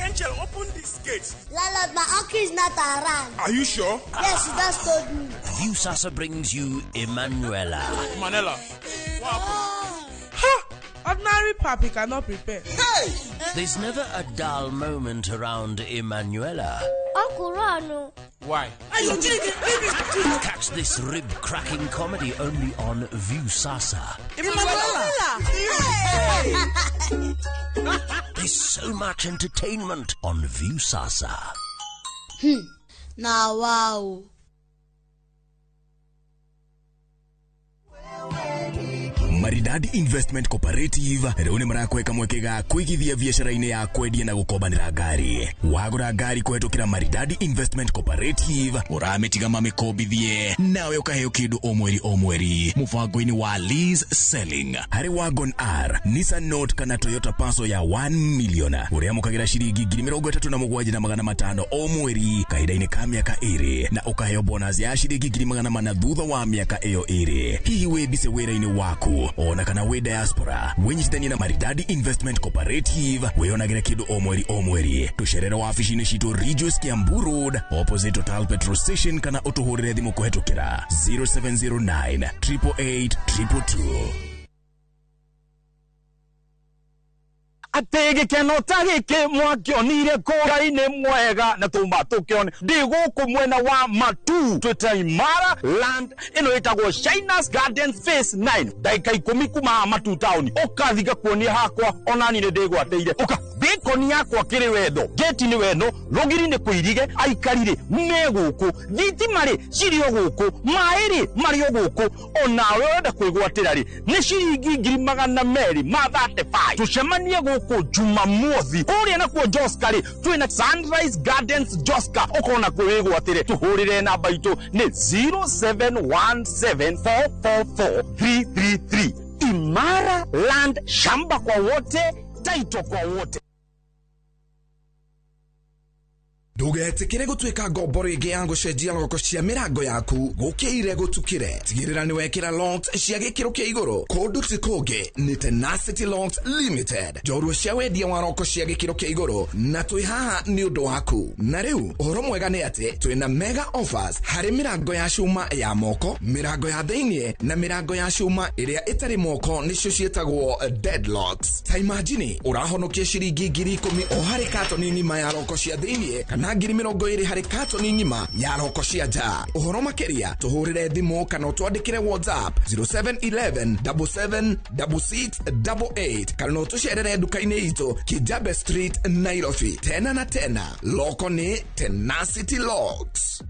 Angel, open this gate. Landlord, my uncle is not around. Are you sure? Yes, he just told me. Viusasa brings you Emanuela. Manela. What happened? Ha! Ordinary papi cannot prepare. Hey! There's never a dull moment around Emanuela. Uncle, run. Why? Catch this rib-cracking comedy only on Viusasa. Emanuela! Hey! There's so much entertainment on Viusasa. Now, wow. Maridadi Investment Cooperative rĩu nĩ marakweka mweke ga kũigithia biacara-inĩ ya kwendia na gũkombanĩra ngari. Wagũra ngari kũhetũkĩra Maridadi Investment Cooperative, ũramĩtiga mamĩkombithie nawe ũkaheo kĩndũ o mweri o mweri mũbango-inĩ wa lease selling. Harĩ Wagon R, Nissan Note kana Toyota Passo ya 1 million ũrĩamũkagĩra ciringi 37,500 o mweri kahinda-inĩ ka mĩaka 2 na ũkaheo bonus ya ciringi 400,000 thutha wa mĩaka ĩyo 2. Hihi wĩ busy wĩra-inĩ waku ona kana wĩ diaspora, wĩnyitithanie na Maridadi Investment Cooperative wĩyonagĩre kĩndũ o mweri o mweri. Tũcerere wabici-inĩ citũ Ridgeways Kiambu Road opposite Total Petrol Station kana ũtũhũrĩre thimũ kũhetũkĩra 0709 888 222. Atĩ gĩkeno ta gĩkĩ mwakĩonire kũra-inĩ mwega na tũma tũkĩone ndĩ gũkũ mwena wa Matu twĩta Imara Land ĩno ĩtagwo Shinas Garden Phase 9 ndagĩka 10 kuma Matu town ũkathi ngakuonia hakwa onani nĩ ndĩgwatĩire ũka bĩkoni yakwa kĩrĩ wendo gate nĩ wendo rũgiri nĩ kũirige aikari rĩ me gũkũ thitima rĩ cirĩ o gũkũ maĩ rĩ marĩ o gũkũ onawe ũrenda kwĩgwatĩra rĩ nĩ ciringi 235,000 tũcemanie gũkũ Jumamothi kũrĩa nakuo Joska rĩ twĩna Sunrise Gardens Joska ũkona kwĩgwatĩre tũhũrĩre namba itũ nĩ 0717444333. Imara Land, shamba kwa wote, taito kwa wote. Ndũgetĩkĩre gũtuĩka ngombo rĩngĩ ya gũcenjia roko cia mĩrango yaku gũkĩire gũtukĩre. Tigĩrĩra nĩ wekĩra locks cia gĩkĩro kĩa igũrũ kũndũ ti kũngĩ nĩ Tenacity Locks Limited, njorua cia wendia wa roko cia gĩkĩro kĩa igũrũ, na twĩ haha nĩ ũndũ waku. Na rĩu ũhoro mwega nĩ atĩ twĩna mega offers harĩ mĩrango ya cuma ya moko, mĩrango ya thĩinĩ na mĩrango ya cuma ĩrĩa ĩtarĩ moko nĩcio ciĩtagwo deadlocks. Ta imagine ũrahonokia ciringi 10,000 o harĩ katoni ng'ima ya roko cia thĩinĩ kana 20,000 harĩ katoni ng'ima ya roko cia nja. Ũhoro makĩria tũhũrĩre thimũ kana ũtwandĩkĩre WhatsApp 0711 77 6688 kana ũtũcerere nduka-inĩ itũ Kijabe Street, Nairobi. Tena na tena, loko nĩ Tenacity Locks.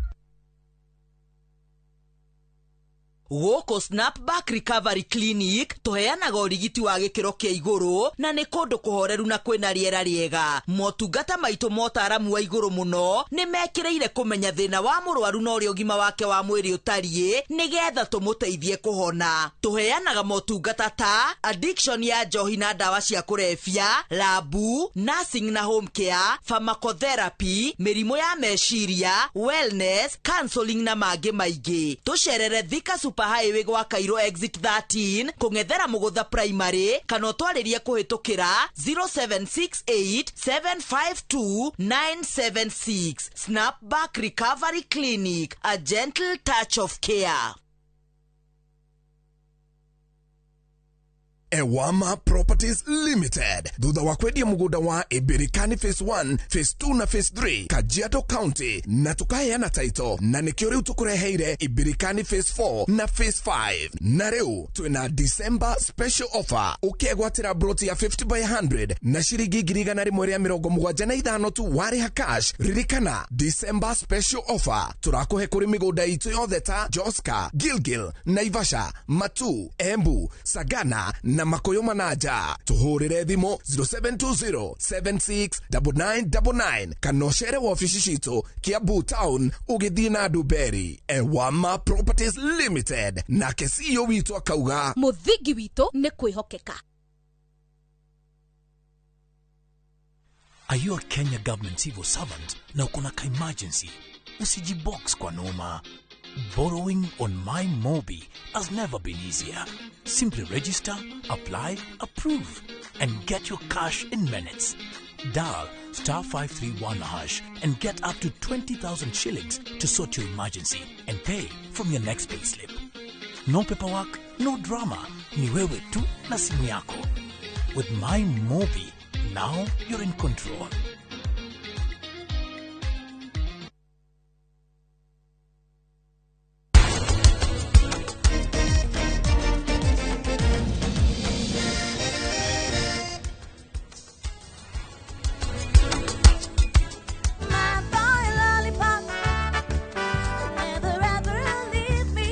Gũkũ Snapback Recovery Clinic tũheanaga ũrigiti wa gĩkĩro kĩa igũrũ na nĩ kũndũ kũhoreru na kwĩna rĩera rĩega. Motungata maitũ motaramu wa igũrũ mũno nĩ mekĩrĩire kũmenya thĩna wa mũrwaru na ũrĩa ũgima wake wa mwĩrĩ ũtariĩ nĩgetha tũmũteithie kũhona. Tũheanaga motungata ta addiction ya njohi na ndawa cia kũrebia, labu, nursing na home care, pharmacotherapy, mĩrimũ ya meciria, wellness, counseling na mangĩ maingĩ. Tũcerere Thika Super Highway gwa Cairo exit 13 kũng'ethera Mũgũtha Primary kana ũtwarĩrie kũhĩtũkĩra 0768752976. Snapback Recovery Clinic, a gentle touch of care. Ewama Properties Limited thutha wa kwendia mũgũnda wa Ibirikani phase 1, phase 2 na phase 3 Kajiado County, na tũkaheana title, na nĩkĩo rĩu tũkũreheire Ibirikani phase 4 na phase 5. Na rĩu twĩna December special offer, ũkegwatĩra broti ya 50 by 100 na ciringi 175,000 tu warĩha cash. Ririkana, December special offer tũrakũhe kũrĩ mĩgũnda itũ yothe ta Joska, Gilgil, Naivasha, Matu, Embu, Sagana na Makoyo Manaja. Tũhũrĩre thimũ 0720 769999 kana ũcere wabici citũ Kiambu Town ũgĩthiĩ na Nduberi. Ewama Properties Limited, nake CEO witũ akauga mũthingi witũ nĩ kwĩhokeka. Are you a Kenya government civil servant na uko na ka emergency? Usijibox kwa noma. Borrowing on MyMobi has never been easier. Simply register, apply, approve, and get your cash in minutes. Dial star 531 hash and get up to 20,000 shillings to sort your emergency and pay from your next payslip. No paperwork, no drama. Ni wewe tu na simu yako. With MyMobi, now you're in control. My boy lollipop, never ever leave me,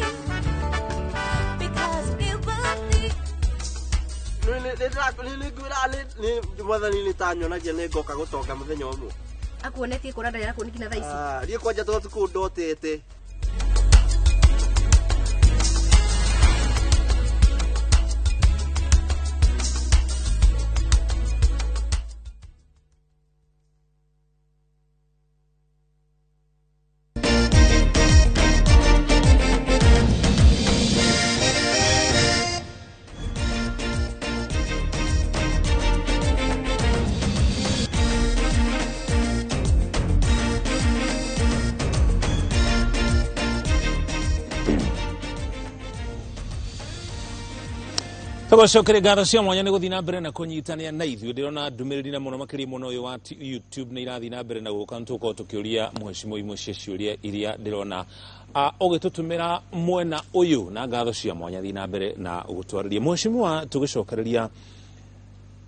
because you believe. Nĩ mwathani nĩ tanyonagia nĩ ngoka gũtonga mũthenya ũmwe. Akuonetie kũra ndarĩ arakuoni nginya thaa ici. Ah, niĩ kwanja to tukũ ndotete. Tũgũcokeria ngatho cia mwanya nĩ gũthiĩ na mbere na kũnyitania na ithuĩ. Ndĩrona ndũmĩrĩri na mũno makĩria mũno ũyũ wa YouTube nĩ irathiĩ na mbere na gũka, nĩ tũgũkorwo tũkĩũria mheshimiwa imwe cia ciũria iria ndĩrona ũgĩtũtũmĩra mwena ũyũ, na ngatho cia mwanya thiĩ na mbere na gũtwarĩria. Mheshimiwa, tũgĩcokereria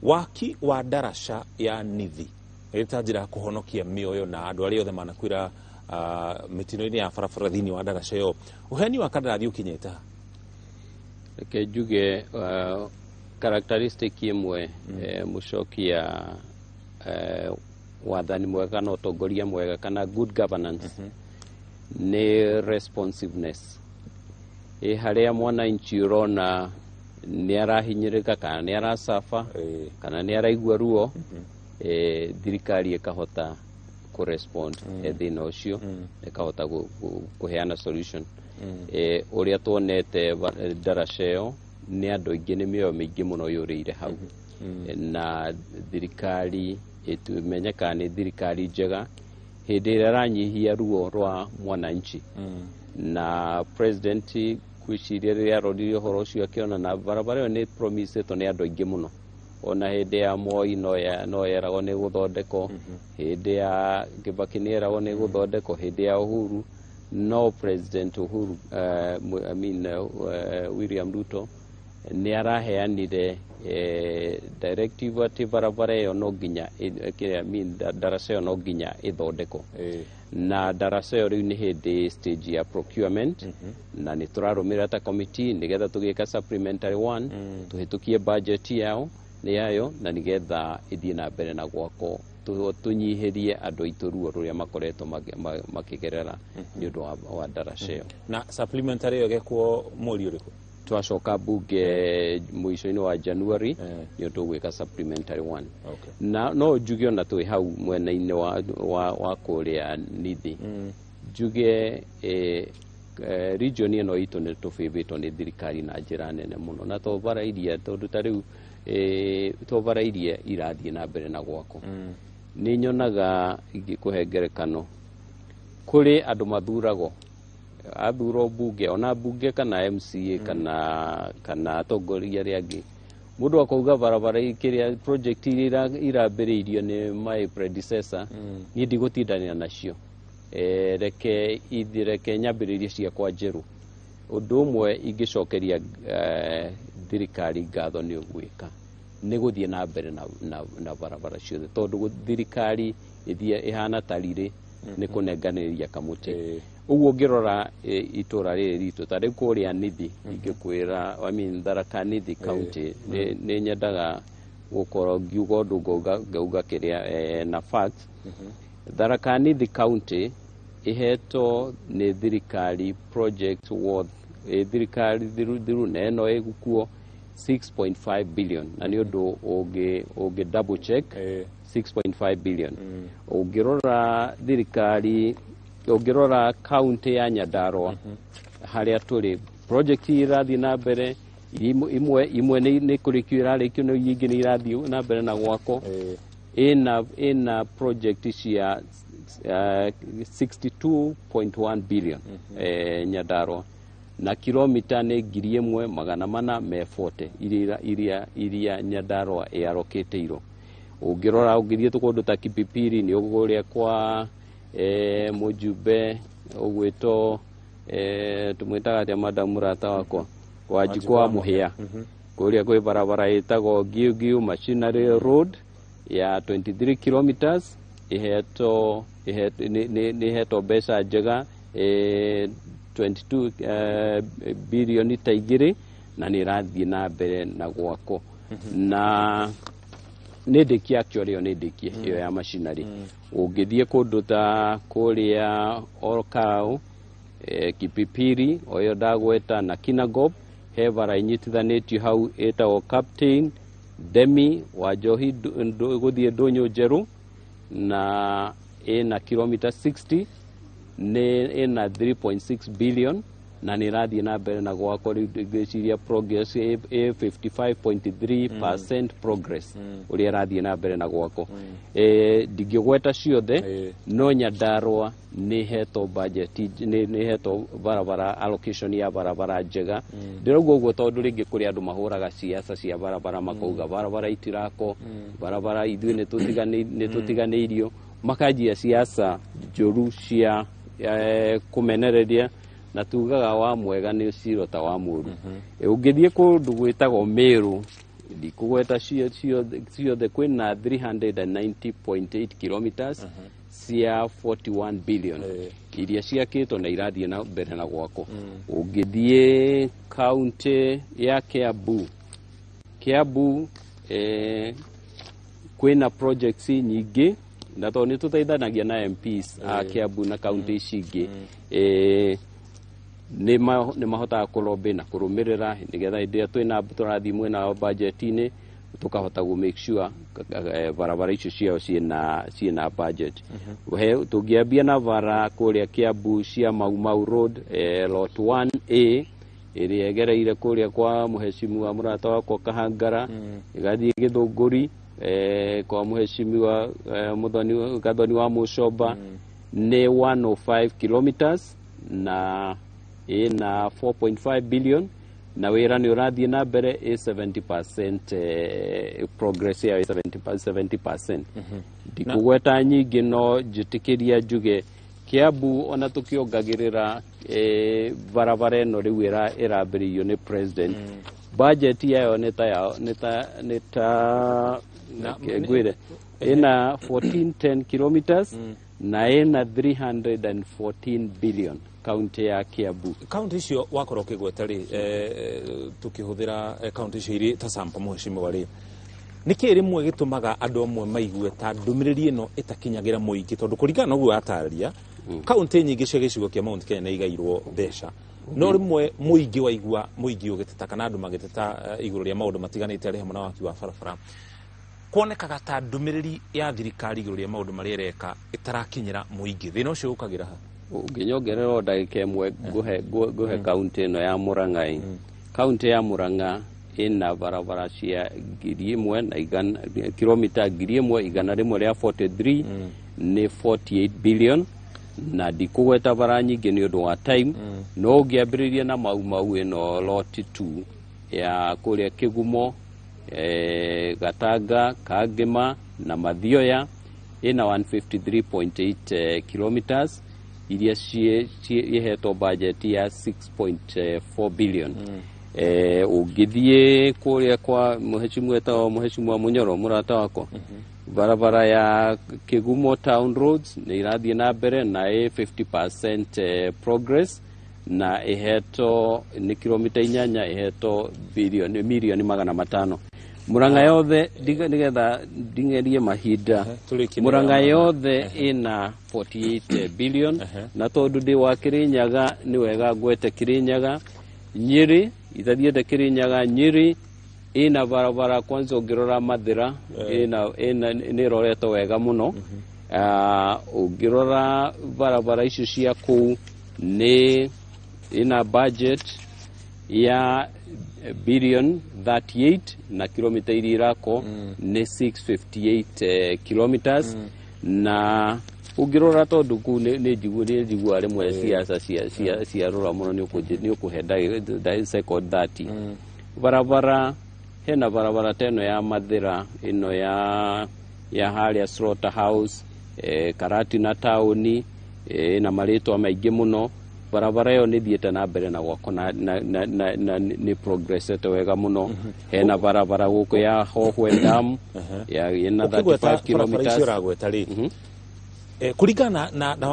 waki wa ndaraca ya Nithi ĩrĩ ta njĩra ya kũhonokia mĩoyo na andũ arĩa othe manakuĩra mĩtino-inĩ ya barabara thĩinĩ wa ndaraca ĩyo, ũheani wa kandarathi ũkinyĩte ha? Reke njuge characteristic ĩmwe mũcoki ya wathani mwega kana ũtongoria mwega kana good governance nĩ responsiveness. Ĩ harĩa mwananchi ũrona nĩ arahinyĩrĩka kana nĩ aracaba kana nĩ araigua ruo, thirikari ĩkahota kũrespond thĩna ũcio, ĩkahota kũheana solution. Ũrĩa tuonete ndaraca ĩyo nĩ andũ aingĩ, nĩ mĩoyo mĩingĩ mũno yũrĩire hau. Na thirikari ĩtumenyekaga nĩ thirikari njega hĩndĩ ĩrĩa ĩranyihia ruo rwa mwananchi. Na president gwĩciria rĩrĩa arorire ũhoro ũcio akĩona na barabara ĩyo nĩ promisetwo nĩ andũ aingĩ mũno, ona hĩndĩ ya Moi no yeragwo nĩ gũthondekwo, hĩndĩ ya Kibaki nĩ yeragwo nĩ gũthondekwo, hĩndĩ ya Uhuru no President Uhuru I mean, William Ruto nĩ araheanire directive atĩ barabara ĩyo no nginya I mean, ndaraca ĩyo no nginya ĩthondekwo. Na ndaraca ĩyo rĩu nĩ hĩndĩ stage ya procurement, na nĩ tũrarũmĩrĩra ta committee nĩgetha tũgĩka supplementary one, tũhĩtũkie budget yao nĩ yayo, na nĩgetha ĩthiĩ na mbere na gwakwo, tũnyihĩrie andũ aitũ ruo rũrĩa makoretwo makĩgerera nĩ ũndũ wa ndaraca ĩyo. Na supplementary ĩyo ĩgekwo mweri ũrĩkũ? Twacoka bunge mũico-inĩ wa January nĩ tũgwĩka supplementary one. Na no njuge ona twĩ hau mwena-inĩ wa kũrĩa Nithi, njuge region ĩno itũ nĩ tũbĩbĩtwo nĩ thirikari na njĩra nene mũno, na to bara iria, tondũ ta rĩu to bara iria irathiĩ na mbere na gwakwo. Nĩ nyonaga ingĩkũhe ngerekano kũrĩ andũ mathuragwo, athurwo bunge ona bunge kana MCA kana atongoria arĩa angĩ, Mũndũ akauga barabara kĩrĩa project iria irambĩrĩirio nĩ my predecessor, niĩ ndigũtindanĩra nacio. Reke ithi, reke nyambĩrĩrie ciakwa njerũ. Ũndũ ũmwe ingĩcokeria thirikari ngatho nĩ gwĩka nĩ gũthiĩ na mbere na barabara ciothe, tondũ thirikari ĩthiĩ ĩhana ta riri nĩ kũnenganĩria kamũtĩ. Ũguo ũngĩrora itũra rĩrĩ ritũ ta rĩu kũrĩa Nithi, ingĩkwĩra, I mean, Tharaka Nithi County, nĩ nyendaga gũkorwo ngiuga ũndũ ngauga kĩrĩa na facts. Tharaka Nithi County ĩhetwo nĩ thirikari project worth thirikari thiru thiru na ĩno ĩgukuo 6.5 billion, na nĩ ũndũ ũngĩ double check, 6.5 billion. Ũngĩrora thirikari, ũngĩrora county ya Nyandarua harĩa tũrĩ, project irathiĩ na mbere imwe nĩ kũrĩkio irarĩkio, no ingĩ nĩ irathiĩ na mbere na gwakwo. Ĩna project cia 62.1 billion Nyandarua, na kilomita nĩ 1,440 iria Nyandarua ĩarokĩtĩirwo. Ũngĩrora ũngĩthiĩ kũndũ ta Kipipiri, nĩ ũkũrĩa kwa mũjumbe ũgwĩtwo tũmwĩtaga atĩa, madam mũrata wakwa, Wanjikũ wa Mũhĩa, kũrĩa kwĩ barabara ĩtagwo Ngiu Machinery Road ya 23 kilometers, ĩhetwo nĩ ĩhetwo mbeca njega, 22 bilioni ta 2, na nĩ ĩrathiĩ na mbere na gwakwo na nĩ ndĩkie. Actually ĩyo nĩ ndĩkie, ĩyo ya machinery. Ũngĩthiĩ kũndũ ta kũrĩa Olkalau, Kipipiri o ĩyo ndagweta na Kinangop, he bara inyitithanĩtio hau ĩtagwo Captain Demi wa Njohi gũthiĩ Ndũnyũ Njerũ, na ĩna kilomita 60, nĩ ĩna 3.6 billion na nĩ ĩrathiĩ na mbere na gwakwo. Rĩu ngwĩciria progress ĩ 55.3% progress ũrĩa ĩrathiĩ na mbere na gwakwo. Ndingĩgweta ciothe, no Nyandarua nĩ ĩhetwo budget, nĩ ĩhetwo barabara, allocation ya barabara njega. Ndĩrauga ũguo tondũ rĩngĩ kũrĩ andũ mahũraga ciaca cia barabara, makauga barabara itirakwo, barabara ithuĩ nĩ tũtiganĩirio, makanjia ciaca njũru cia kũmenereria, na tugaga wa mwega nĩ ciro ta wa mũru. Ũngĩthiĩ kũndũ gwĩtagwo Meru, ndikũgweta ciothe, kwĩna 390.8 kilometers cia 41 billion iria ciakĩtwo na irathiĩ na mbere na gwakwo. Ũngĩthiĩ kaunti ya Kiambu, Kiambu kwĩna projects nyingĩ, na tondũ nĩ tũteithanagia na MPs a Kiambu na kaunti ici ingĩ, nĩ mahotaga kũlobby na kũrũmĩrĩra nĩgetha hĩndĩ ĩrĩa twĩna tũrathiĩ mwena wa budget-inĩ tũkahota gũ make sure barabara icio ciao ciĩna budget. He tũngĩambia na bara kũrĩa Kiambu cia Mau Mau Road, lot 1A ĩrĩa ĩgereire kũrĩa kwa mũhecimiwa mũrata wakwa Kahangara, ĩgathiĩ Gĩthũngũri, kwa mũhecimiwa Muthoni Gathoni wa Mũcomba, nĩ 105 kilometers na ĩna 4.5 billion, na wĩra nĩ ũrathiĩ na mbere, ĩ 70%, progress yayo ĩ 70%. Ndikũgweta nyingĩ, no njĩtĩkĩria njuge Kiambu ona tũkĩongagĩrĩra barabara ĩno rĩu ĩrambĩrĩirio nĩ president, budget yayo nĩ ta reke ngwĩre, ĩna 1410 kilometers na ĩna 314 billion, kaunti ya Kiambu. Kaunti icio wakorwo ũkĩgweta rĩ, tũkĩhũthĩra kaunti icio irĩ ta sample, mũhecimiwa rĩ, nĩkĩ rĩmwe gĩtũmaga andũ amwe maigue ta ndũmĩrĩri ĩno ĩtakinyagĩra mũingĩ? Tondũ kũringana na ũguo watarĩria, kaunti nyingĩ cia gĩcigo kĩa Mount Kenya nĩ igairwo mbeca, no rĩmwe mũingĩ waigua mũingĩ ũgĩteta kana andũ magĩteta igũrũ rĩa maũndũ matiganĩte arĩ hamwe na waki wa barabara, kuonekaga ta ndũmĩrĩri ya thirikari igũrũ rĩa maũndũ marĩa ĩreka ĩtarakinyĩra mũingĩ. Thĩna ũcio ũkagĩra ha? Ũngĩnyongerera o ndagĩka 1, ngũhe kaunti ĩno ya Murang'a. Kaunti ya Murang'a ĩna barabara cia 1,100, kilomita 1,143, nĩ 48 billion, na ndikũgweta bara nyingĩ nĩ ũndũ wa time, no ũngĩambĩrĩria na Mau Mau ĩno lot 2 ya kũrĩa Kĩgumo. Gatanga, Kagema na Mathioya ĩna 153.8 kilometers iria ihetwo budget ya 6.4 billion. Ũngĩthiĩ kũrĩa kwa mũhecimu etagwo mũhecimu wa Mũnyoro, mũrata wakwa, barabara ya Kigumo Town Roads nĩ irathiĩ na mbere na ĩ 50% progress na ihetwo nĩ kilomita 8, ihetwo bilioni 500,000,000. Murang'a yothe, nĩgetha nding'erie mahinda, Tũrĩkie. Murang'a yothe ĩna 48 billion. Na tondũ ndĩ wa Kĩrĩnyaga, nĩ wega ngwete Kĩrĩnyaga. Nyĩrĩ itathiĩte Kĩrĩnyaga, Nyĩrĩ ĩna barabara kwanza ũngĩrora Mathĩra ĩna nĩ ĩroretwo wega mũno. Ũngĩrora barabara icio cia kũu nĩ ĩna budget ya billion 38 na kilomita iria irakwo nĩ 658 kilometers. Na ũngĩrora tondũ kũu nĩ njiguaga rĩmwe siasa ciarũra mũno, nĩ ũkũhe second 30. Barabara, hena barabara ta ĩno ya Mathĩra, ĩno ya harĩa Slaughter House, Karatina taũni, ĩna marĩtwa maingĩ mũno. Barabara ĩyo nĩ thiĩte na mbere na gwakwo na nĩ progressete wega mũno. Hena barabara gũkũ ya Hohwe Dam ya ĩna Ũkĩgweta 35 barabara icio kilometers. Ũragweta rĩ, kũringana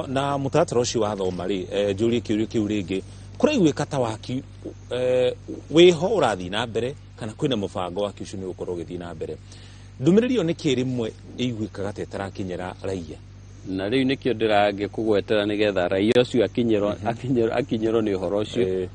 na mũtaratara ũcio wathoma rĩ, njũrie kĩũria kĩu rĩngĩ, kũraiguĩka ta waki wĩho ũrathiĩ na mbere kana kwĩna mũbango waki ũcio nĩ ũgũkorwo ũgĩthiĩ na mbere? Ndũmĩrĩri ĩyo nĩ kĩ rĩmwe ĩiguĩkaga ta ĩtarakinyĩra raia? Na rĩu nĩkĩo ndĩrangĩkũgwetera nĩgetha raia ũcio akinyĩrwo nĩ ũhoro ũcio.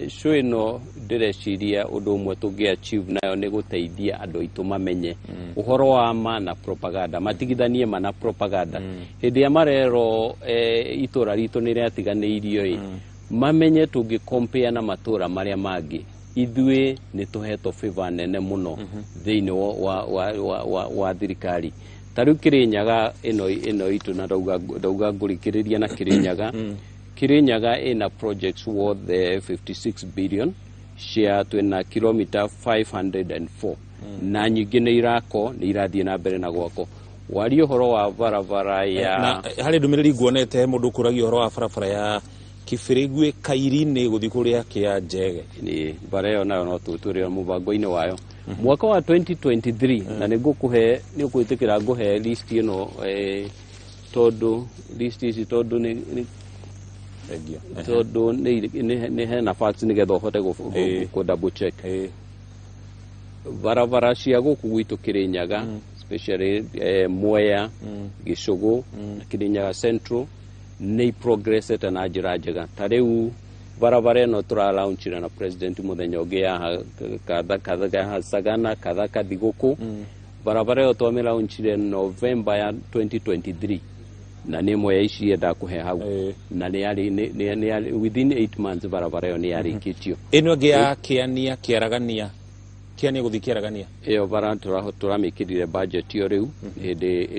Show ĩno ndĩreciria ũndũ ũmwe tũngĩ achieve nayo nĩ gũteithia andũ aitũ mamenye ũhoro wa ma na propaganda, matigithanie ma na propaganda. Hĩndĩ ĩrĩa marerwo itũra ritũ nĩ rĩatiganĩirio ĩ, mamenye tũngĩ compare na matũra marĩa mangĩ, ithuĩ nĩ tũhetwo favor nene mũno thĩinĩ wa thirikari. Ta rĩu Kĩrĩnyaga ĩno itũ, na ndauga ngũrĩkĩrĩria na Kĩrĩnyaga. Kĩrĩnyaga ĩna projects worth 56 billion cia twĩna kilomita 504 na nyingĩ nĩ irako, nĩ irathiĩ na mbere na gwako. Waria ũhoro wa barabara ya Na harĩ ndũmĩrĩri nguonete, he mũndũ ũkũragia ũhoro wa barabara ya Kibĩrĩgwe Kairi-inĩ gũthiĩ kũrĩa kĩa Njege. Nĩ bara ĩyo nayo no tũrĩ mũbango-inĩ wayo mwaka wa 2023, na nĩ ngũkũhe, nĩ ũkwĩtĩkĩra ngũhe list ĩno, tondũ list ici tondũ nĩ Thengiũ. Tondũ nĩ hena facts nĩgetha ũhote kũ double check. Barabara cia gũkũ gwitũ Kĩrĩnyaga, especially Mwea, Gĩcũgũ na Kĩrĩnyaga Central, nĩ progressete na njĩra njega. Ta rĩu barabara ĩno tũralaunchire na president mũthenya ũngĩ ya Sagana Kathaka Thigũkũ, barabara ĩyo twamĩlaunchire November ya 2023 na nĩ ĩmwe ya ici yendaga kũhe hau, na nĩ yarĩ nĩ within 8 months barabara ĩyo nĩ yarĩkĩtio. Ĩno ĩngĩ ya Kĩania Kĩaragania, Kĩania gũthiĩ Kĩaragania? Ĩyo bara tũramĩkĩrire budget ĩyo, rĩu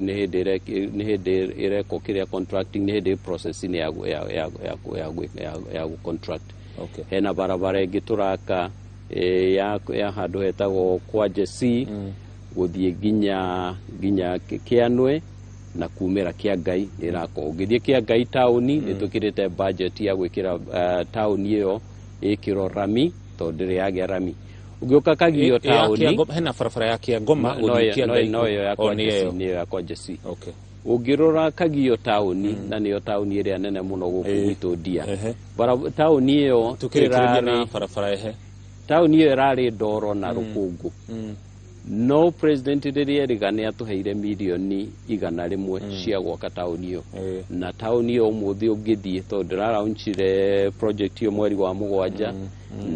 nĩ hĩndĩ ĩrekwo kĩrĩa contracting, nĩ hĩndĩ process-inĩ ya contract. Hena barabara ĩngĩ tũraka ya handũ hetagwo kwa Jesse gũthiĩ nginya Kĩanwe na kumĩra Kĩa Ngai, nĩ ĩrakwo. Ũngĩthiĩ Kĩa Ngai taũni, nĩ twĩkĩrĩte budget ya gwĩkĩra taũni ĩyo ĩkĩrwo rami tondũ ndĩrĩ yagĩa rami. Ũngĩũka Kagio taũni, Hena barabara ya Kĩangoma no gũthiĩ ĩyo- Kĩa Ngai. No ĩyo ya O kwa nĩ Jesse, ĩyo. nĩ ĩyo ya kwa Jesse. Ũngĩrora Kagio taũni, na nĩyo taũni ĩrĩa nene mũno gũkũ gwitũ Ndia. Taũni ĩyo Tukĩrĩkĩrĩria na barabara ehe. Taũni ĩyo ĩrarĩ ndoro na rũkũngũ, no president rĩrĩa erĩga nĩ atũheire mirioni 100 cia gwaka taũni ĩyo, na taũni ĩyo ũmũthĩ ũngĩthiĩ, tondũ ndĩraraunchire project ĩyo mweri wa 7,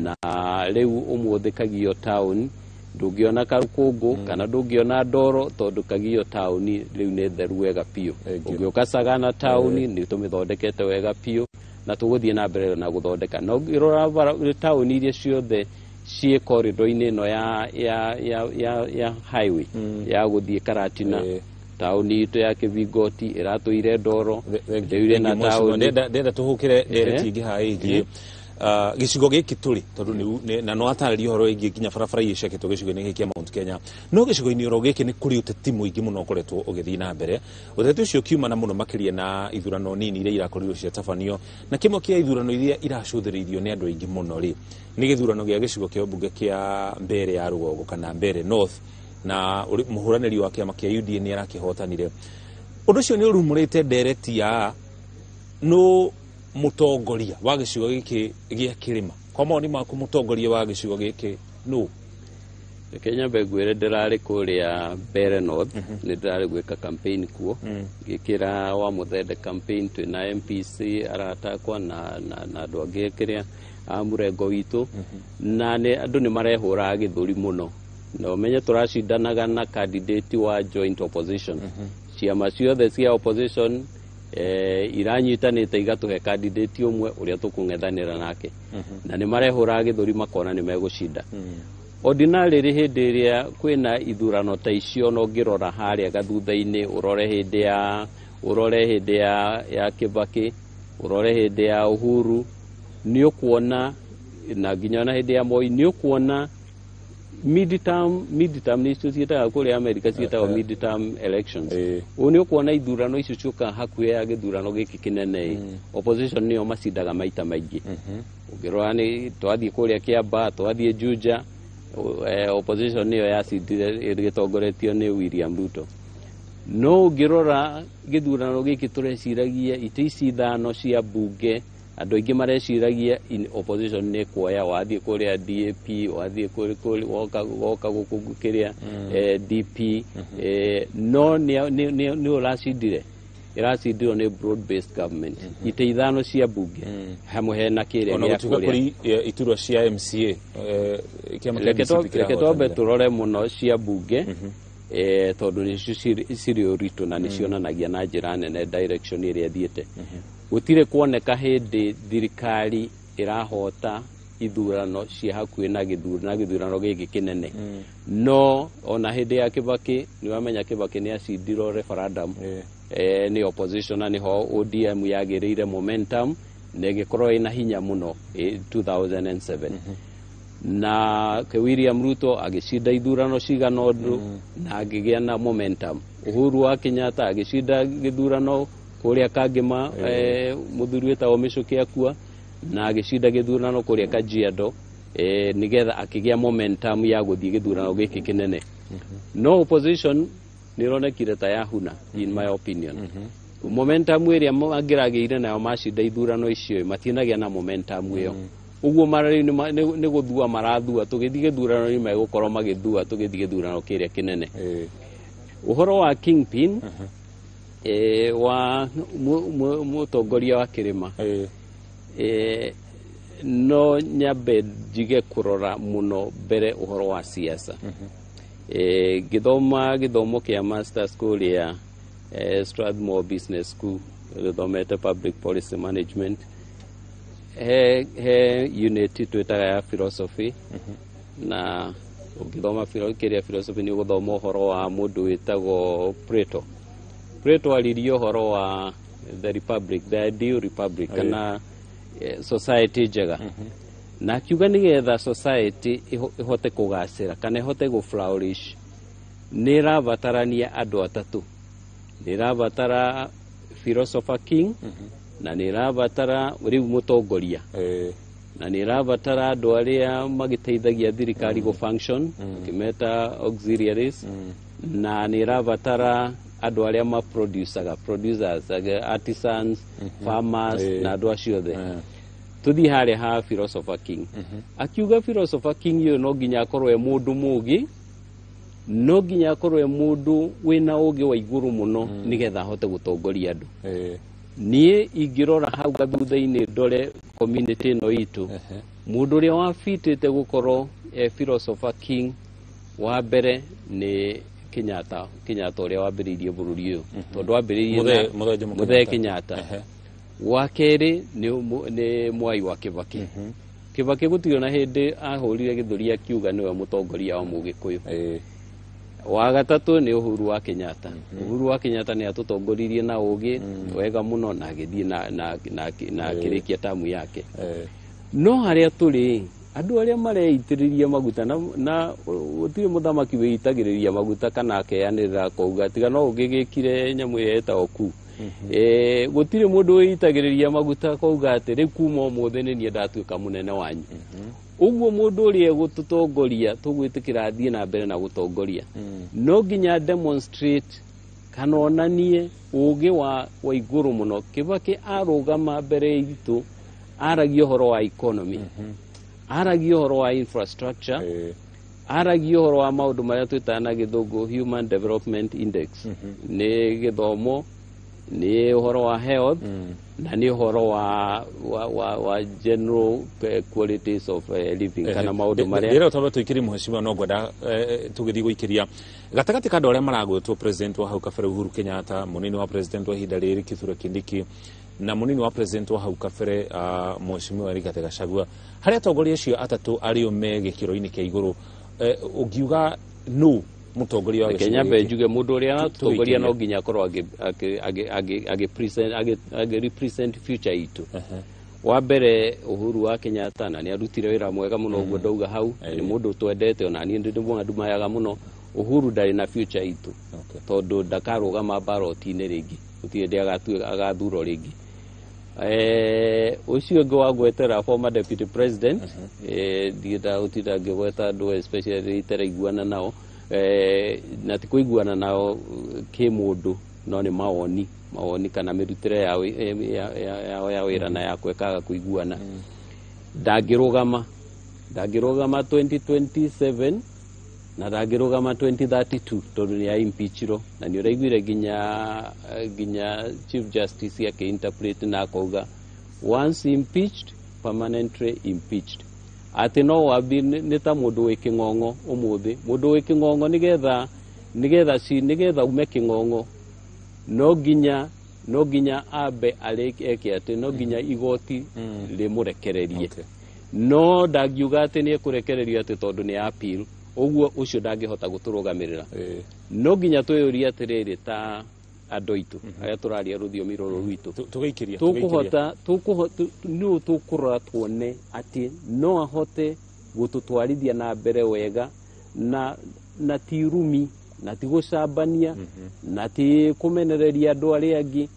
na rĩu ũmũthĩ Kagio town ndũngĩona karũkũngũ kana ndũngĩona ndoro, tondũ Kagio taũni rĩu nĩ theru wega biũ. Ũngĩũka Sagana taũni, nĩ tũmĩthondekete wega biũ na tũgũthiĩ na mbere na gũthondeka. Na ũngĩrora taũni iria ciothe ciĩ corridor-inĩ ĩno ya highway ya gũthiĩ Karatina, taũni itũ ya Kĩbingoti ĩratũire ndoro, rĩu ĩna taũni. Ndenda tũhũkĩre ndereti ĩngĩ haha ĩgiĩ Gĩcigo gĩkĩ tũrĩ tondũ na no atarĩrie ũhoro wĩgiĩ nginya barabara iria ciakĩtwo gĩcigo-inĩ gĩkĩ kĩa Mount Kenya, no gĩcigo-inĩ oro gĩkĩ nĩ kũrĩ ũteti mũingĩ mũno ũkoretwo ũgĩthiĩ na mbere, ũteti ũcio ũkiumana mũno makĩria na ithurano nini iria irakorirwo ciatabanio, na kĩmwe kĩa ithurano iria iracũthĩrĩirio nĩ andũ aingĩ mũno rĩ nĩ gĩthurano gĩa gĩcigo kĩa mbunge kĩa Mbeere ya rũgongo kana Mbeere North, na mũhũranĩri wa kĩama kĩa UDA nĩ arakĩhotanire. Ũndũ ũcio nĩ ũrumũrĩte ndereti ya no mũtongoria wa gĩcigo gĩkĩ gĩa kĩrĩma. Kwa mawoni maku, mũtongoria wa gĩcigo gĩkĩ nũ? Reke nyambe ngwĩre, ndĩrarĩ kũrĩa Mbeere North, nĩ ndĩrarĩ gwĩka campaign kuo, ngĩkĩra wa Mũthende campaign twĩna MPC arata akwa na andũ angĩ kĩrĩa a mũrengo witũ, na nĩ andũ nĩ marehũraga gĩthũri mũno, na ũmenye tũracindanaga na candidate wa joint opposition. Ciama ciothe cia opposition iranyitanĩte igatũhe candidate ũmwe ũrĩa tũkũng'ethanĩra nake, na nĩ marehũraga gĩthũri makona nĩ megũcinda. Ordinarily, hĩndĩ ĩrĩa kwĩna ithurano ta icio, no ngĩrora harĩa gathutha-inĩ, ũrore hĩndĩ ya Kibaki, ũrore hĩndĩ ya Uhuru, nĩ ũkuona na nginya ona hĩndĩ ya Moi, nĩ ũkuona midterm nĩcio ciĩtaga kũrĩa America, ciĩtagwo midterm elections. Ũũ nĩ ũkuona ithurano icio ciũkaga hakuhĩ ya gĩthurano gĩkĩ kĩnene, opposition nĩo macindaga maita maingĩ. Ũngĩrora nĩ twathiĩ kũrĩa Kiambaa, twathiĩ Juja, opposition nĩyo yacindire ĩgĩtongoretio nĩ William Ruto. No ũngĩrora gĩthurano gĩkĩ, tũreciragia itĩ ici ithano cia mbunge, andũ aingĩ mareciragia in opposition nĩ kuoya. Wathiĩ kũrĩa DAP, wathiĩ woka gũkũ kĩrĩa DP, no nĩ ũracindire, ĩracindirwo nĩ broad based government itĩ ithano cia mbunge hamwe hena kĩrĩa Ona gĩa gũtuĩka kũrĩa. Kũrĩ iturwa cia MCA, kĩama kĩa DCP Reke twambe kĩrahotanire. Tũrore mũno cia mbunge, tondũ nĩcio cirĩ ũritũ na nĩ cionanagia na njĩra nene direction ĩrĩa ĩthiĩte. Gũtirĩ kuoneka hĩndĩ thirikari ĩrahota ithurano cia hakuhĩ na gĩthurano gĩkĩ kĩnene. No ona hĩndĩ ya Kibaki, nĩ wamenya Kibaki nĩ acindirwo referendum nĩ opposition, na nĩho ODM yagĩrĩire momentum na ĩgĩkorwo ĩna hinya mũno 2007, na ke William Ruto agĩcinda ithurano cigana ũndũ na agĩgĩa na momentum. Uhuru wa Kenyatta agĩcinda gĩthurano kũrĩa Kangema, mũthuri wĩtagwo Michuki akua, na agĩcinda gĩthurano kũrĩa Kajiado, nĩgetha akĩgĩa momentum ya gũthiĩ gĩthurano gĩkĩ kĩnene. No opposition nĩ ĩronekire ta yahuna. In my opinion, momentum ĩrĩa mangĩragĩire nayo macinda ithurano icio, matinagĩa na momentum ĩyo. Ũguo mara rĩu nĩ gũthua marathua. Tũgĩthiĩ gĩthurano nĩ megũkorwo magĩthua tũgĩthiĩ gĩthurano kĩrĩa kĩnene. Ũhoro wa kingpin, wa mũtongoria wa kĩrĩma, no nyambe njige kũrora mũno mbere ũhoro wa siasa. Ngĩthoma gĩthomo kĩa masters kũrĩa Strathmore Business School, gĩthomete public policy management, he unit twĩtaga ya philosophy, na ũngĩthoma kĩrĩa philosophy, nĩ ũgũthoma ũhoro wa mũndũ wĩtagwo Plato. Plato aririe ũhoro wa the republic, the ideal republic, kana society njega, na akiuga nĩgetha society ĩhote kũgacĩra kana ĩhote gũ flourish, nĩ ĩrabatarania andũ atatũ: nĩ ĩrabatara philosopher king, na nĩ ĩrabatara rĩu mũtongoria, na nĩ ĩrabatara andũ arĩa magĩteithagia thirikari gũ function, ũkĩmeta auxiliaries, na nĩ ĩrabatara andũ arĩa maproducaga, producers, artisans, farmers, na andũ acio othe. Tũthiĩ harĩa ha philosopher king. Akiuga philosopher king ũyũ no nginya akorwo e mũndũ mũgĩ, no nginya akorwo e mũndũ wĩna ũgĩ wa igũrũ mũno nĩgetha ahote gũtongoria andũ. Niĩ ingĩrora hau gathutha-inĩ, ndore community ĩno itũ, mũndũ ũrĩa wabitĩte gũkorwo e philosopher king wa mbere nĩ Kenyatta. Kenyatta ũrĩa wambĩrĩirie bũrũri ũyũ, tondũ wambĩrĩirie Mũthee Jomo Mũthee Kenyatta. Kenyatta. Wa kerĩ nĩ Mwai wa Kibaki. Kibaki gũtirĩ na hĩndĩ ahũrire gĩthũri akiuga nĩwe mũtongoria wa Mũgĩkũyũ. Wa gatatũ nĩ Uhuru wa Kenyatta. Uhuru wa Kenyatta nĩ atũtongoririe na ũgĩ wega mũno na agĩthiĩ na akĩrĩkia tamu yake. No harĩa tũrĩ andũ arĩa mareitĩrĩria maguta na gũtirĩ mũthamaki wĩitagĩrĩria maguta kana akeanĩrĩra akauga tiga no ũngĩgĩkire nyamũ ĩrĩa ĩtagwo ku. Gũtirĩ mũndũ wĩitagĩrĩria maguta akauga atĩ rĩu kuma ũmũthĩ nĩ niĩ ndatuĩka mũnene wanyu. Ũguo mũndũ ũrĩa egũtũtongoria tũgwĩtĩkĩra athiĩ na mbere na gũtongoria no nginya demonstrate kana onanie ũgĩ wa igũrũ mũno. Kibaki arũgama mbere itũ aragia ũhoro wa economy, aragia ũhoro wa infrastructure, aragia ũhoro wa maũndũ marĩa twĩtaga na gĩthũngũ human development index, nĩ gĩthomo, nĩ ũhoro wa health, na nĩ ũhoro wa general qualities of living kana maũndũ marĩa ndĩrĩa twambe tũikĩrie mheshimiwa no ngwenda tũgĩthiĩ gũikĩria gatagatĩ ka andũ arĩa maragwetwo president wa hau kabere Uhuru Kenyatta, mũnini wa president wa ihinda rĩrĩ Kithure Kindiki, na mũnini wa president wa hau kabere mheshimiwa Rigathi Gachagua. Harĩ atongoria acio atatũ arĩo me gĩkĩro-inĩ kĩa igũrũ, ũngiuga nũ mũtongoria wa gĩcigo gĩkĩ? Njuge mũndũ ũrĩa aratongoria no nginya akorwo agĩ represent future itũ. Wa mbere Uhuru wa Kenyatta na nĩ arutire wĩra mwega mũno ũguo ndauga hau, nĩ mũndũ twendete ona niĩ ndĩmũandumayaga mũno. Uhuru ndarĩ na future itũ tondũ ndakarũgama ballot-inĩ rĩngĩ, gũtirĩ hĩndĩ agathurwo rĩngĩ. Ũcio ũngĩ wa gwetera former deputy president, ndienda gũtinda ngĩgweta andũ especially itaraiguana nao, na ti kũiguana nao kĩmũndũ no nĩ mawoni kana mĩrutĩre yao ya wĩra na yakwa ĩkaga kũiguana. Ndangĩrũgama 2027 na ndangĩrũgama 2032 tondũ nĩ aimpeachirwo, na nĩ ũraiguire nginya Chief Justice akĩ-interpret na akauga once impeached permanently impeached, atĩ no wambi nĩ ta mũndũ wĩ kĩng'ong'o ũmũthĩ. Mũndũ wĩ kĩng'ong'o nĩgetha ume kĩng'ong'o no nginya ambe eke atĩ no nginya igoti rĩmũrekererie. No ndangiuga atĩ nĩ ekũrekererio atĩ tondũ nĩ appeal, ũguo ũcio ndangĩhota gũtũrũgamĩrĩra. No nginya twĩyũrie atĩrĩrĩ ta andũ aitũ arĩa tũraria rũthiomi rũrũ rwitũ, tũkũhota nũ tũkũrora tuone atĩ no ahote gũtũtwarithia na mbere wega, na ti rumi, na ti gũcambania, na ti kũmenereria andũ arĩa angĩ,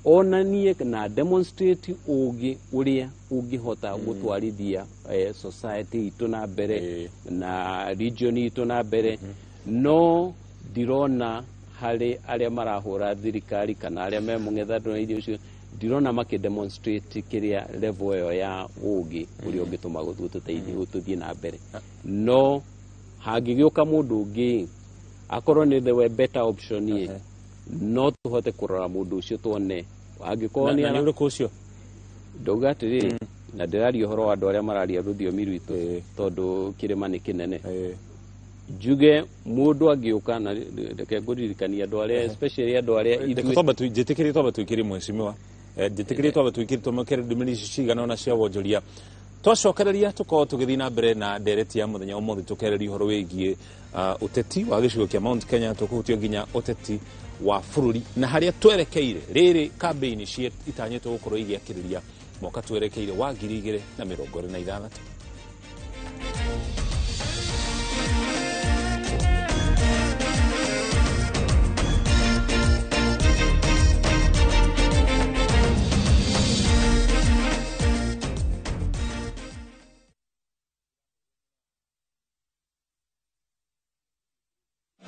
onanie na demonstrate ũgĩ ũrĩa ũngĩhota gũtwarithia society itũ na mbere na region itũ na mbere. No ndirona harĩ arĩa marahũra thirikari kana arĩa me mũng'ethanĩro na irio icio, ndirona makĩ demonstrate kĩrĩa level ĩyo ya ũgĩ ũrĩa ũngĩtũma gũtũthiĩ na mbere. No hangĩgĩũka mũndũ ũngĩ akorwo nĩ the better option ĩ, no tũhote kũrora mũndũ ũcio tuone angĩkorwo nĩ ũrĩkũ ũcio. Ndauga atĩrĩrĩ, na ndĩraria ũhoro wa andũ arĩa mararia rũthiomi rwitũ tondũ kĩrĩma nĩ kĩnene. Njuge mũndũ angĩũka, na reke ngũririkanie andũ arĩa especially andũ arĩa njĩtĩkĩrie twambe tũikĩrie mheshimiwa, njĩtĩkĩrie twambe tũikĩrie twamũkĩre ndũmĩrĩri ici cigana ũna cia wonjoria. Twacokereria tũkorwo tũgĩthiĩ na mbere na ndereti ya mũthenya ũmũthĩ, tũkereria ũhoro wĩgiĩ ũteti wa gĩcigo kĩa Mount Kenya, tũkũhutia nginya ũteti wa bũrũri na harĩa twerekeire rĩrĩ kambĩini cia itanyĩtwo gũkorwo igĩakĩrĩria mwaka twerekeire wa 2026.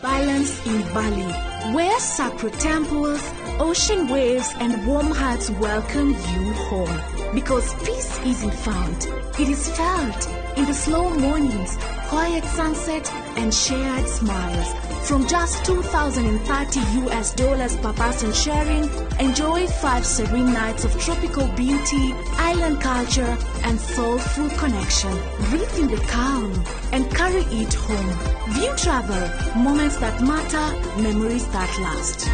Balance in Bali, where sacred temples, ocean waves, and warm hearts welcome you home. Because peace isn't found, it is felt in the slow mornings, quiet sunset, and shared smiles. From just $2,030 US per person sharing, enjoy 5 serene nights of tropical beauty, island culture, and soulful connection. Breathe in the calm and carry it home. View Travel, moments that matter, memories that last.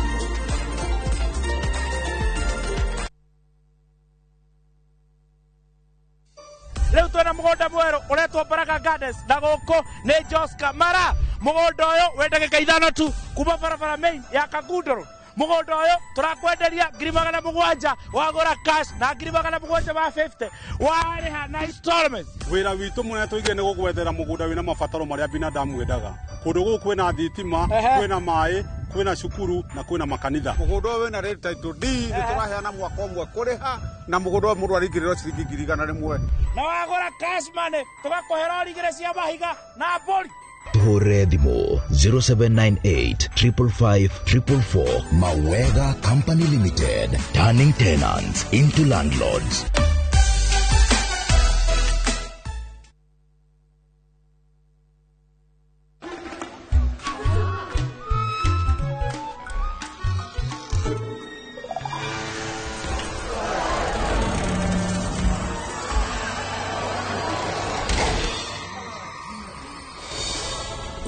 Leo twena mugunda mweru uretwo Baraka Gardens na guku ni Joska Mara. Mugunda uyu wĩ ndagĩka 5 tu kuma barabara main ya Kangundo Road. Mũgũnda ũyũ tũrakwenderia 700,000 wagũra cash na 750 warĩha na installments. Wĩra witũ mũnene tũige nĩ gũgwethera mũgũnda wĩna mabataro marĩa binadamu endaga. Kũndũ gũkũ kwĩna thitima, kwĩna maĩ, kwĩna cukuru na kwĩna makanitha. Mũgũnda ũyũ wĩna rate title deed, nĩ tũraheana mwaka ũmwe kũrĩha na mũgũnda ũyũ mũndũ araingĩrĩrwo ciringi 100,000. Na wagũra cash money tũgakũhe rori igĩrĩ cia mahiga na mbũri. Tuhũrĩre thimũ 0798 555 444. Mawega Company Limited, turning tenants into landlords.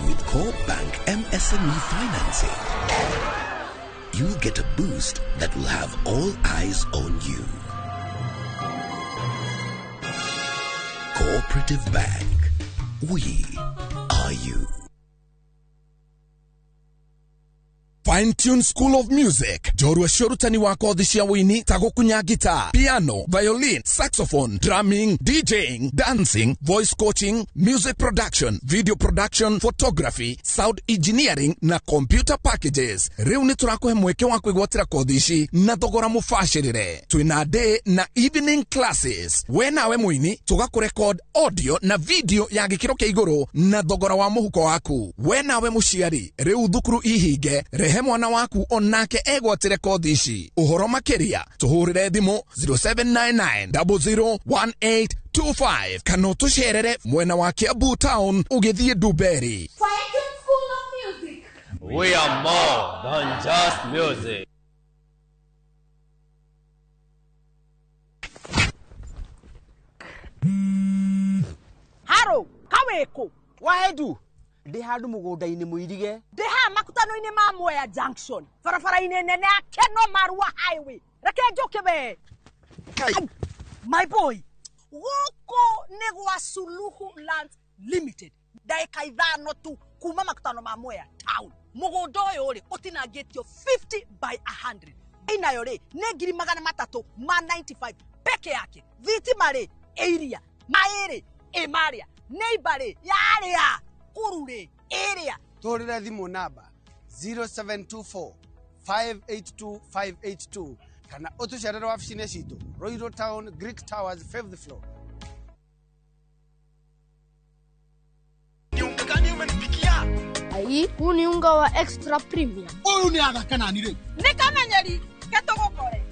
With Co-op Bank MSME financing, you'll get a boost that will have all eyes on you. Cooperative Bank. We are you. Fine Tune School of Music, njorua cia ũrutani wa kothi cia wũini ta gũkunya guitar, piano, violin, saxophone, drumming, DJing, dancing, voice coaching, music production, video production, photography, sound engineering na computer packages. Rĩu nĩ tũrakũhe mweke wa kwĩgwatĩra kothi ici na thogora mũbacĩrĩre. Twĩna day na evening classes. We nawe mũini tũgakũrecord audio na video ya gĩkĩro kĩa igũrũ na thogora wa mũhuko waku. We nawe mũciari, rĩu thukuru ihinge, rehe mwana waku onake egwatĩre kothi ici. Ũhoro makĩria tũhũrĩre thimũ 0799 001825 kana ũtũcerere mwena wa Kiambu Town ũgĩthiĩ Ndumberi. We are more than just music. Haro, kaweko. Wahedu. Ndĩ handũ mũgũnda-inĩ mũirige. Ndĩ haha makutano-inĩ ma Mwea Junction, barabara-inĩ nene ya Keno Marua Highway. Reke njũke we. My boy, gũkũ nĩ gwa Suluhu Land Limited. Ndagĩka 5 tu kuma makutano ma Mwea Town. Mũgũnda ũyũ rĩ ũtinangĩtio 50 by 100. Inayo rĩ nĩ 395 peke yake. Thitima rĩ ĩ iria, maĩ rĩ ĩ marĩa, neighbor rĩ yarĩa kurure area. Tuhũrĩre thimũ namba 0724 582 582 kana ũtũcerere wabici-inĩ citũ Royal Town, Greek Towers, 5th floor. Ai, huu ni unga wa extra premium. Ũyũ nĩ athaka nani rĩu? Nĩ kamenyeri ketũgũkore.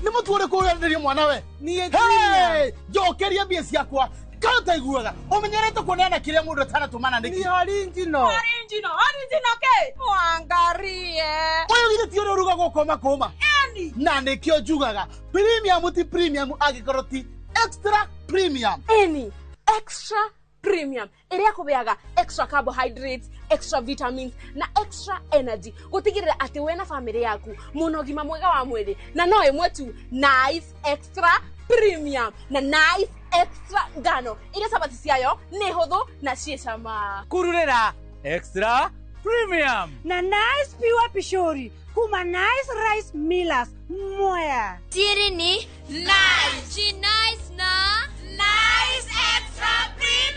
Nĩ mũtu ũrĩkũ ũrenderio mwana we? Niĩ njokeria mbia ciakwa. Kautaiguaga umenyerete kuoneana kiria mundu atanatũmana nĩkĩ? Ni original. Original, original ke? Mwangarie. Ũyũ githĩ ti ũrĩa ũrugagwo kũma kũma? Eni. Na nĩkĩo njugaga premium ti premium angĩkorwo ti extra premium. Eni, extra premium ĩrĩa kũbeaga extra carbohydrates, extra vitamins na extra energy gũtigĩrĩra atĩ we na famĩlĩ yaku mũna ũgima mwega wa mwĩrĩ, na no ĩmwe tu, Nice Extra Premium na Nice Extra ngano iria cabati ciayo nĩ hũthũ na ciĩ cama. Kururĩra Extra Premium na Nice Pure Pishori kuma Nice Rice Millers Mwea. Siri ni Nice. She nice na Nice Extra Premium.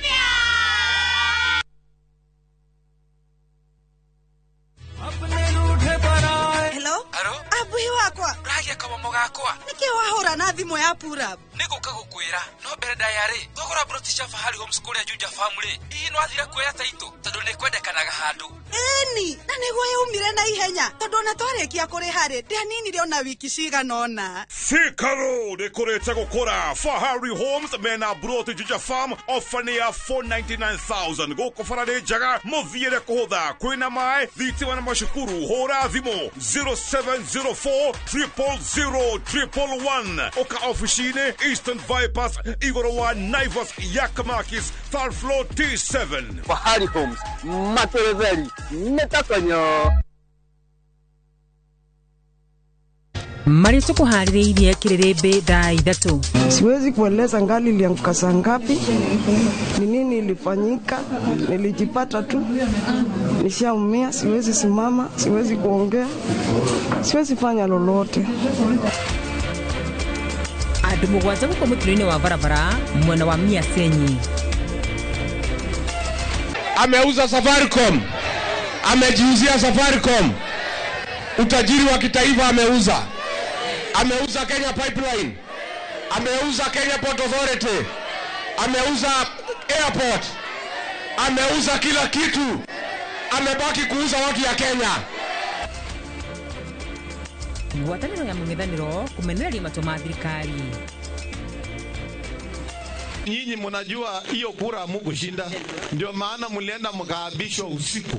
Hello? Abuhi wakwa. Ũragia kamomo gakwa. Nĩkĩ wahũra na thimũ ya Purab? Nĩ gũka gũkwĩra no mbere ndaya rĩ thogora broti cia Fahari Homes kũrĩa Juja Farm rĩ hihi no athire kuoya taitũ tondũ nĩ kwendekanaga handũ. Ĩni, na nĩguo yaumire na ihenya tondũ ona twarĩkia kũrĩha rĩ ndianinire ona wiki cigana ũna. Thika Road ĩkũrĩte gũkũra. Fahari Homes mena broti Juja Farm ofa nĩ ya 499,000 gũkũ bara nĩ njega mũthiĩre kũhũtha kwĩna maĩ thitima na macukuru. Hũra thimũ 0704 000 111 ũka ofici-inĩ Eastern Bypass igũrũ wa Naivas Yakamakis third floor T7. Fahari Homes materetheri nĩ takonyo. Marĩa tũkũharĩrĩirie kĩrĩrĩmbĩ thaa 3. Siwezi kueleza ngali ilianguka saa ngapi, ni nini ilifanyika. Nilijipata tu nishaumia, siwezi simama, siwezi kuongea, siwezi fanya lolote. Andũ 7 gũkua mũtino-inĩ wa barabara mwena wa Miasenyi. Ameuza Safaricom, amejiuzia Safaricom, utajiri wa kitaifa ameuza, ameuza Kenya Pipeline, ameuza Kenya Port Authority, ameuza airport, ameuza kila kitu, amebaki kuuza watu ya Kenya. Ngwatanĩro ya mũng'ethanĩro kũmenereria matua ma thirikari. Nyinyi mnajua hiyo kura hamkushinda, ndio maana mlienda mkaabishwa usiku.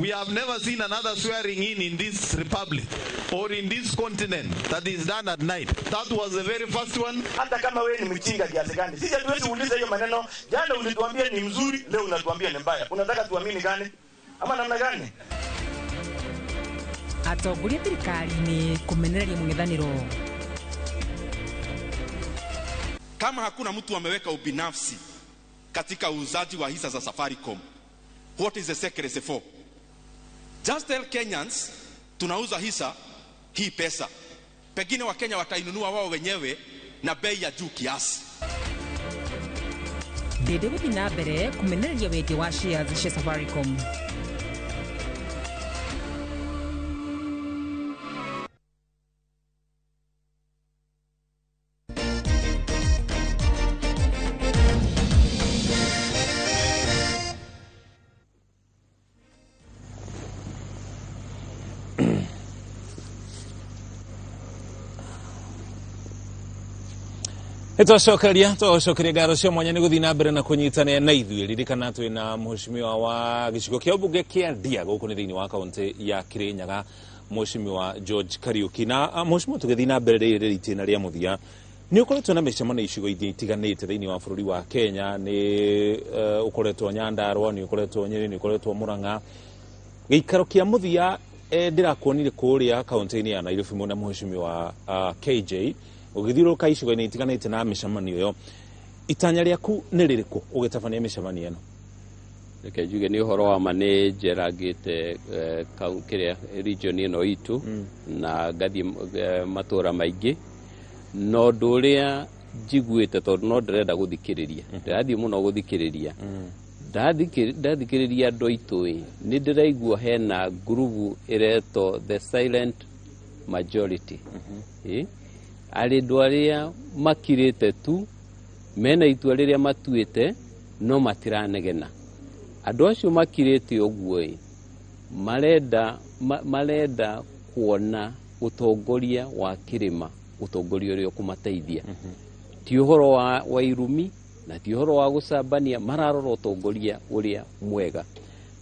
We have never seen another swearing in this republic or in this continent that is done at night. That was the very first one. Hata kama wewe ni mchinga kiasi gani, sisi hatuwezi kuuliza hiyo maneno. Jana ulituambia ni mzuri, leo unatuambia ni mbaya. Unataka tuamini gani ama namna gani? Atongoria thirikari-inĩ kũmenereria mũng'ethanĩro. Kama hakuna mtu ameweka ubinafsi katika uuzaji wa hisa za Safaricom, what is the secrecy for? Just tell Kenyans tunauza hisa hii pesa. Pengine Wakenya watainunua wao wenyewe na bei ya juu kiasi. Ndende gũthiĩ na mbere kũmenereria wendia wa shares cia Safaricom. Nĩtwacokeria twacokeria ngatho cia mwanya nĩ gũthiĩ na mbere na kũnyitanĩra na ithuĩ. Ririkana twĩ na mheshimiwa wa gĩcigo kĩa ũmbunge kĩa Ndia gũkũ nĩ thĩinĩ wa kaũntĩ ya Kirinyaga, mheshimiwa George Kariuki. Na mheshimiwa, tũgĩthiĩ na mbere rĩrĩ itĩna rĩa mũthia, nĩ ũkoretwo na mĩcemanio icigo-inĩ itiganĩte thĩinĩ wa bũrũri wa Kenya. Nĩ ũkoretwo Nyandarua, nĩ ũkoretwo Nyĩrĩ, nĩ ũkoretwo Murang'a. Gĩikaro kĩa mũthia ndĩrakuonire kũrĩa kaũntĩ-inĩ ya Nairobi mwena mheshimiwa KJ ũgĩthiũrũrũka icigo-inĩ itiganĩte na mĩcemanio ĩyo. Itanya rĩaku nĩ rĩrĩkũ ũgĩtabania mĩcemanio ĩno? Reke njuge nĩ ũhoro wa ma nĩ njerangĩte kĩrĩa region ĩno itũ na ngathiĩ matũra maingĩ, na ũndũ ũrĩa njiguĩte, tondũ no ndĩrenda gũthikĩrĩria, ndĩrathiĩ mũno gũthikĩrĩria, ndathikĩrĩria andũ aitũ ĩ, nĩ ndĩraigua hena ngurubu ĩretwo the silent majority. Arĩ andũ arĩa makirĩte tu, mena itua rĩrĩa matuĩte no matiranegena. Andũ acio makirĩte ũguo ĩ, marenda kuona ũtongoria wa kĩrĩma, ũtongoria ũrĩa ũkũmateithia. Ti ũhoro wa irumi na ti ũhoro wa gũcambania, mararora ũtongoria ũrĩa mwega.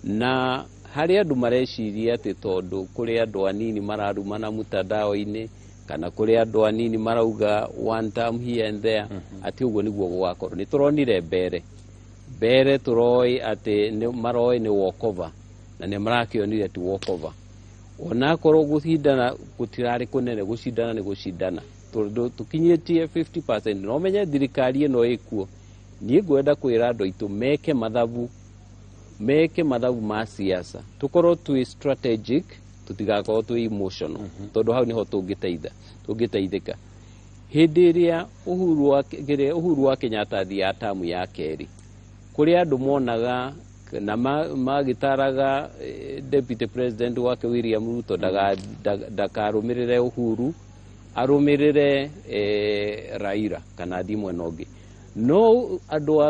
Na harĩ andũ mareciria atĩ tondũ kũrĩ andũ anini mararumana mtandao-inĩ kana kũrĩ andũ anini marauga one term here and there, atĩ ũguo nĩguo gũgakorwo. Nĩ tũronire mbere tũroĩ atĩ maroĩ nĩ walkover, na nĩ marakĩonire ti walkover. Onakorwo gũcindana gũtirarĩ kũnene, gũcindana nĩ gũcindana, tondũ tũkinyĩtie 50%. No menye thirikari ĩno ĩkuo, niĩ ngwenda kwĩra andũ aitũ meke mathabu ma siasa, tũkorwo twĩ strategic, tũtigakorwo twĩ emotional, tondũ hau nĩho tũngĩteithĩka. Hĩndĩ ĩrĩa Uhuru wa Kenyatta athiaga tamu ya kerĩ, kũrĩ andũ monaga na magĩtaraga deputy president wake William Ruto ndakarũmĩrĩre Uhuru, arũmĩrĩre Raila kana athiĩ mwena ũngĩ. No andũ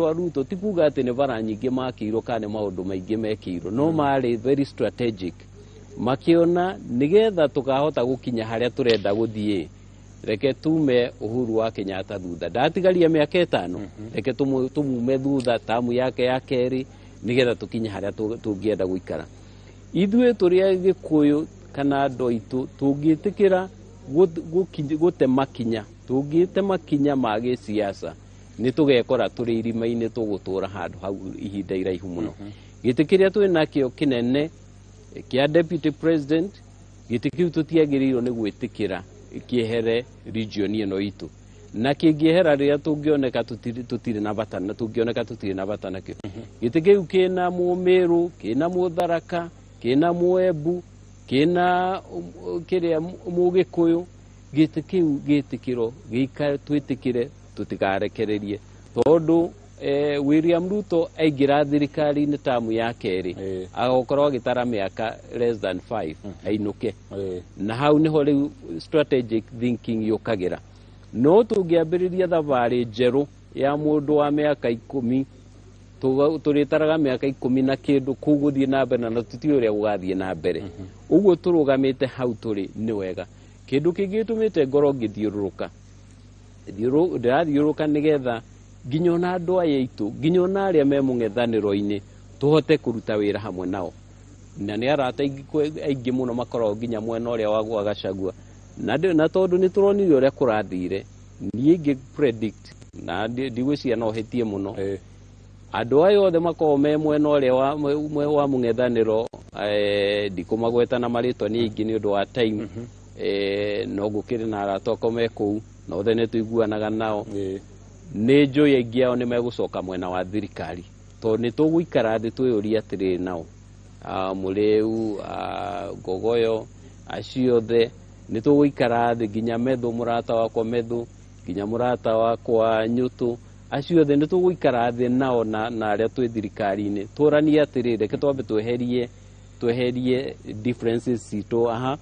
a Ruto ti kuga atĩ nĩ bara nyingĩ makĩirwo kana nĩ maũndũ maingĩ mekĩirwo, no marĩ very strategic, makĩona nĩgetha tũkahota gũkinya harĩa tũrenda gũthiĩ, reke tume Uhuru wa Kenyatta thutha. Ndatigaria mĩaka 5, reke tumume thutha tamu yake ya kerĩ nĩgetha tũkinye harĩa tũngĩenda gũikara. Ithuĩ tũrĩ a Gĩkũyũ kana andũ aitũ tũngĩtĩkĩra gũte makinya, tũngĩte makinya ma gĩsiasa, nĩ tũgekora tũrĩ irima-inĩ tũgũtũra handũ hau ihinda iraihu mũno. Gĩtĩ kĩrĩa twĩ nakĩo kĩnene kĩa deputy president Gĩtĩ kĩu tũtiagĩrĩirwo nĩ gwĩtĩkĩra kĩehere region ĩno itũ, na kĩngĩehera rĩrĩa tũngĩoneka tũtirĩ na bata na tũngĩoneka tũtirĩ na bata nakĩo. Gĩtĩ kĩu kĩna Mũmĩrũ, kĩna Mũtharaka, kĩna Mũembu, kĩna kĩrĩa Mũgĩkũyũ. Gĩtĩ kĩu gĩtĩkĩro gĩikare, twĩtĩkĩre tũtikarekererie, tondũ William Ruto aingĩra thirikari-inĩ tamu ya kerĩ agakorwo agĩtara mĩaka less than 5 ainũke, na hau nĩho rĩu strategic thinking yũkagĩra. No tũngĩambĩrĩria thabarĩ njerũ ya mũndũ wa mĩaka 10, tũrĩtaraga mĩaka 10 na kĩndũ kũu gũthiĩ na mbere, na tũtiũĩ ũrĩa gũgathiĩ na mbere. Ũguo tũrũgamĩte hau tũrĩ nĩ wega. Kĩndũ kĩngĩ gĩtũmĩte ngorwo ngĩthiũrũrũka, ndĩrathiũrũrũka nĩgetha nginya ona andũ aya aitũ, nginya ona arĩa me mũng'ethanĩro-inĩ, tũhote kũruta wĩra hamwe nao. Na nĩ arata aingĩ mũno makoragwo nginya mwena ũrĩa wa Gachagua, na tondũ nĩ tũronire ũrĩa kũrathire, niĩ ingĩ predict na ndigwĩciria no hĩtie mũno, andũ aya othe makoragwo me mwena ũrĩa wa mũng'ethanĩro, ndikũmagweta na marĩtwa nĩ aingĩ nĩ ũndũ wa time, no gũkĩrĩ na arata akwa me kũu na othe nĩ tũiguanaga nao. Nĩ njũĩ aingĩ ao nĩ megũcoka mwena wa thirikari, tondũ nĩ tũgũikara thĩ twĩyũrie atĩrĩrĩ nao, Mũrĩu, Ngogoyo, acio othe nĩ tũgũikara thĩ, nginya Methu, mũrata wakwa Methu, nginya mũrata wakwa Nyũtũ, acio othe nĩ tũgũikara thĩ nao na arĩa twĩ thirikari-inĩ, tũranie atĩrĩrĩ, reke twambe tweherie differences citũ aha,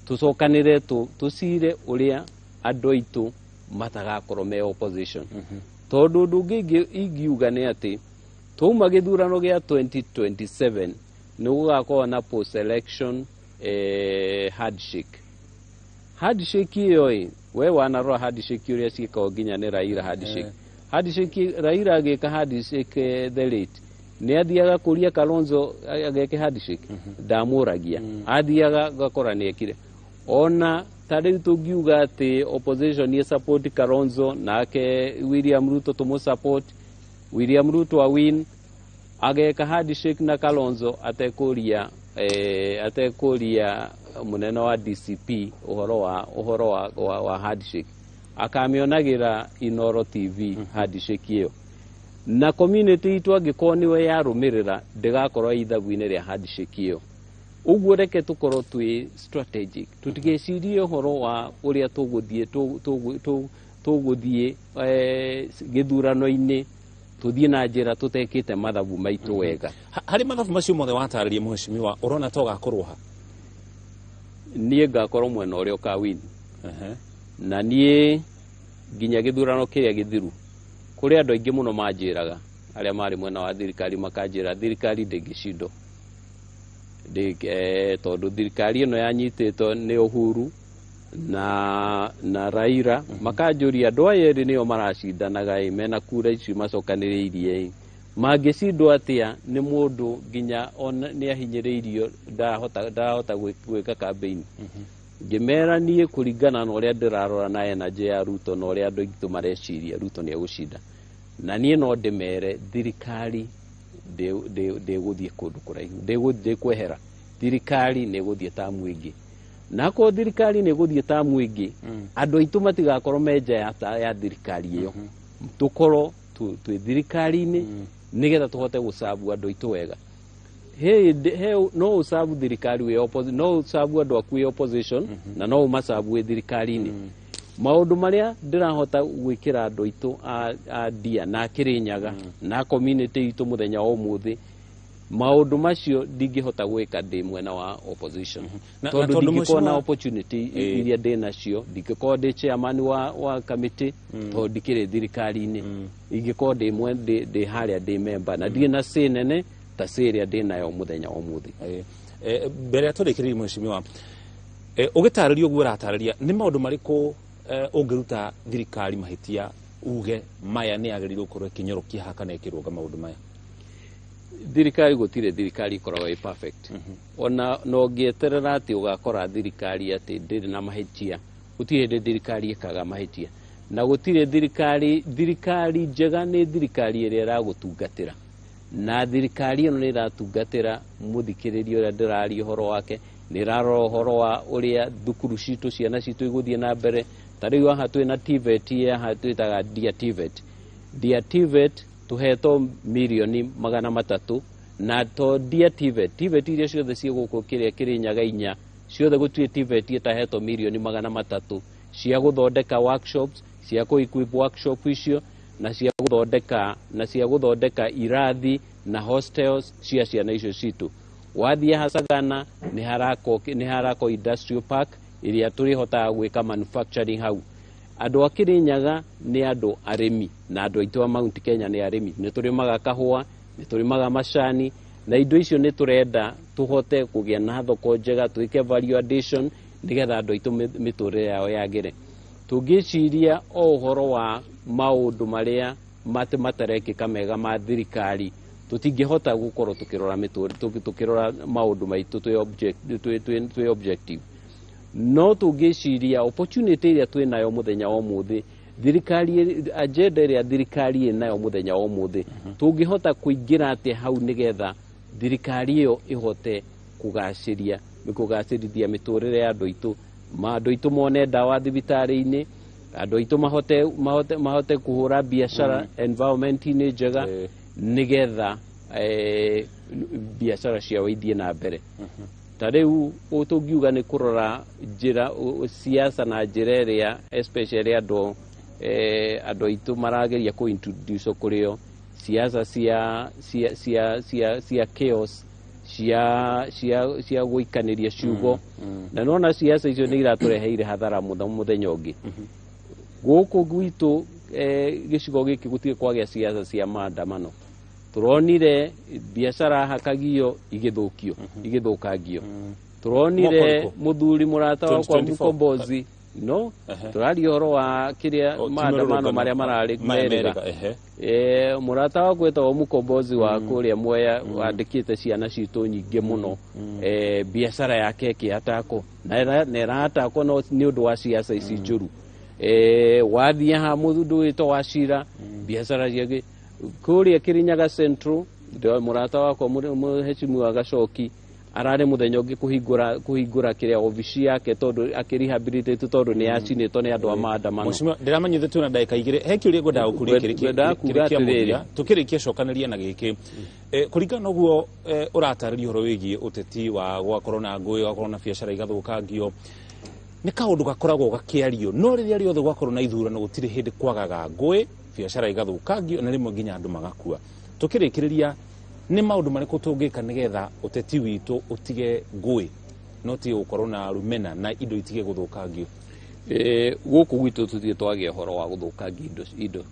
tũcokanĩre tũcire ũrĩa andũ aitũ matagakorwo me opposition. Tondũ ũndũ ũngĩ ingiuga nĩ atĩ twauma gĩthurano gĩa 2027 nĩ gũgakorwo na post election handshake. Handshake ĩyo ĩ, we wanarora handshake ũrĩa ciĩkagwo nginya nĩ Raila handshake. Handshake Raila agĩka handshake the late nĩ athiaga kũria Kalonzo ageke handshake, ndamũragia, athiaga gakora nĩ ekire. Ona ta rĩu tũngiuga atĩ opposition nĩ support Kalonzo nake William Ruto tũmũ support, William Ruto a win ageka handshake na Kalonzo atekũria atekũria mũnene wa DCP ũhoro wa handshake, akamĩonagĩra Inoro TV handshake ĩyo. Na community itũ angĩkorwo nĩwe yarũmĩrĩra ndĩgakorwo ithabu-inĩ rĩa handshake ĩyo. Ũguo reke tũkorwo twĩ strategic, tũtigecirie ũhoro wa ũrĩa tũgũthiĩ gĩthurano-inĩ, tũthiĩ na njĩra tũtekĩte mathabu maitũ wega. Harĩ mathabu macio mothe watarĩria mheshimiwa, ũrona ta ũgakorwo ha? Niĩ ngakorwo mwena ũrĩa ũkawin. Na niĩ nginya gĩthurano kĩrĩa gĩthiru, kũrĩ andũ aingĩ mũno manjĩraga, arĩa marĩ mwena wa thirikari makanjĩra thirikari ndĩngĩcindwo, tondũ thirikari ĩno yanyitĩtwo nĩ Uhuru na Raila, makanjũria andũ aya erĩ nĩo maracindanaga ĩ, mena kura icio macokanĩrĩirie ĩ, mangĩcindwo atĩa nĩ mũndũ nginya nĩ ahinyĩrĩirio ndarahota gwĩka campaign. Ngĩmera niĩ kũringana na ũrĩa ndĩrarora na energy ya Ruto na ũrĩa andũ aitũ mareciria, Ruto nĩ egũcinda. Na niĩ no ndĩmere thirikari ndĩgũthiĩ kũndũ kũraihu, ndĩkwehera, thirikari nĩ ĩgũthiĩ tamu ĩngĩ. Na akorwo thirikari nĩ ĩgũthiĩ tamu ĩngĩ, andũ aitũ matigakorwo me nja ya thirikari ĩyo, tũkorwo twĩ thirikari-inĩ nĩgetha tũhote gũcabu andũ aitũ wega. No ũcabu thirikari wĩ opposition, no ũcabu andũ aku wĩ opposition, na no ũmacabu wĩ thirikari-inĩ. Maũndũ marĩa ndĩrahota gwĩkĩra andũ aitũ a Ndia na Kĩrĩnyaga na community itũ mũthenya wa ũmũthĩ, maũndũ macio ndingĩhota gwĩka ndĩ mwena wa opposition, tondũ ndingĩkorwo na opportunity iria ndĩ nacio, ndingĩkorwo ndĩ chairman wa committee, tondũ ndikĩrĩ thirikari-inĩ, ingĩkorwo ndĩ harĩa ndĩ member na ndirĩ na say nene ta say ĩrĩa ndĩ nayo mũthenya wa ũmũthĩ. Mbere ya tũrĩkĩrĩrie mheshimiwa, ũgĩtarĩria ũguo ũratarĩria, nĩ maũndũ marĩkũ ũngĩruta thirikari mahĩtia uge maya nĩ yagĩrĩirwo gũkorwo ĩkĩnyorokia haha kana ĩkĩrũnga maũndũ maya? Thirikari gũtirĩ thirikari ĩkoragwo ĩ perfect. Ona no ũngĩeterera atĩ ũgakora thirikari atĩ ndĩrĩ na mahĩtia, gũtirĩ hĩndĩ thirikari ĩkaga mahĩtia. Na gũtirĩ thirikari njega nĩ thirikari ĩrĩa ĩragũtungatĩra, na thirikari ĩno nĩ ĩratungatĩra mũthikĩrĩria ũrĩa ndĩraria ũhoro wake, Nĩ ĩrarora ũhoro wa ũrĩa thukuru citũ, ciana citũ igũthiĩ na mbere. Ta rĩu haha twĩna TVET, haha twĩtaga Dear TVET. Dear TVET tũhetwo mirioni 300, na to Dear TVET, TVET iria ciothe ciĩ gũkũ kĩrĩa Kĩrĩnyaga inya ciothe, gũtirĩ TVET ĩtahetwo mirioni 300 cia gũthondeka workshops, cia kũ equip workshop icio, na cia gũthondeka irathi na hostels cia ciana icio citũ. Wathiĩ Hacagana nĩ harakwo industrial park ĩrĩa tũrĩhotaga gwĩka manufacturing hau. Andũ a Kĩrĩnyaga nĩ andũ arĩmi, na andũ aitũ a Mount Kenya nĩ arĩmi. Nĩ tũrĩmaga kahũa, nĩ tũrĩmaga macani, na indo icio nĩ tũrenda tũhote kũgĩa na thoko njega, twĩke value addition nĩgetha andũ aitũ mĩtũrĩre yao yagĩre. Tũngĩciria o ũhoro wa maũndũ marĩa matarekĩka mega ma thirikari, tũtingĩhota gũkorwo tũkĩrora mĩtũrĩre, tũkĩrora maũndũ maitũ twĩ objective. No tũngĩciria opportunity ĩrĩa twĩ nayo mũthenya wa ũmũthĩ, thirikari, agenda ĩrĩa thirikari ĩnayo mũthenya wa ũmũthĩ, tũngĩhota kũingĩra atĩa hau nĩgetha thirikari ĩyo ĩhote kũgacĩrithia mĩtũrĩre ya andũ aitũ, andũ aitũ mone ndawa thibitarĩ-inĩ, andũ aitũ mahote kũhũra biacara environment-inĩ njega, nĩgetha biacara ciao ithiĩ na mbere. Ta rĩu tũngiuga nĩ kũrora njĩra siasa na njĩra ĩrĩa especially andũ aitũ marageria kũ introduce kũrĩ o siasa cia chaos, cia gũikanĩria ciugo, na nona siasa icio nĩ iratũreheire hathara mũno. Mũthenya ũngĩ gũkũ gwitũ, gĩcigo gĩkĩ gũtirĩ kwagĩa siasa cia maandamano. Tũronire biacara hakagio igĩthũkio, igĩthũkangio. Tũronire Mwaka ũrĩkũ? Mũthuri mũrata wakwa 2024. Mũkombozi, no tũraria ũhoro wa kĩrĩa O, ti maandamano mĩrũrũngano. Marĩa mararĩ Maya Merĩga. Merĩga, ehe. Mũrata wakwa wĩtagwo Mũkombozi wa kũrĩa Mwea wandĩkĩte ciana citũ nyingĩ mũno, biacara yake ĩkĩatakwo na ĩratakwo no nĩ ũndũ wa ciaca ici njũru. Wathiĩ haha mũndũ wĩtwo wa cira biacara ciake kũrĩa Kĩrĩnyaga Central, mũrata wakwa mũheshimiwa Gacoki ararĩ mũthenya ũngĩ kũhingũra kĩrĩa obici yake, tondũ akĩrehabilitate, tondũ nĩ yacinĩtwo nĩ andũ a maandamano. Mheshimiwa, ndĩramanyithĩ twĩna ndagĩka 2. He kĩũria ngwendaga gũkũria kĩrĩ Ngwendaga kuga kĩa atĩrĩrĩ. mũthia. Tũkĩrĩkia cokanĩria na gĩkĩ. Kũringana na ũguo ũratarĩria ũhoro wĩgiĩ ũteti wa gwakorwo na ngũĩ, gwakorwo na biacara igathũkangio, nĩ kaũndũ gakoragwo gakĩario, no rĩrĩa rĩothe gwakorwo na ithurano gũtirĩ hĩndĩ kwagaga ngũĩ, biacara igathũkangio, na rĩmwe nginya andũ magakua. Tũkĩrĩkĩrĩria, nĩ maũndũ marĩkũ tũngĩka nĩgetha ũteti witũ ũtige ngũĩ, no tige gũkorwo na rumena na indo itige gũthũkangio? Gũkũ gwitũ tũtirĩ twagĩa ũhoro wa gũthũkangia indo,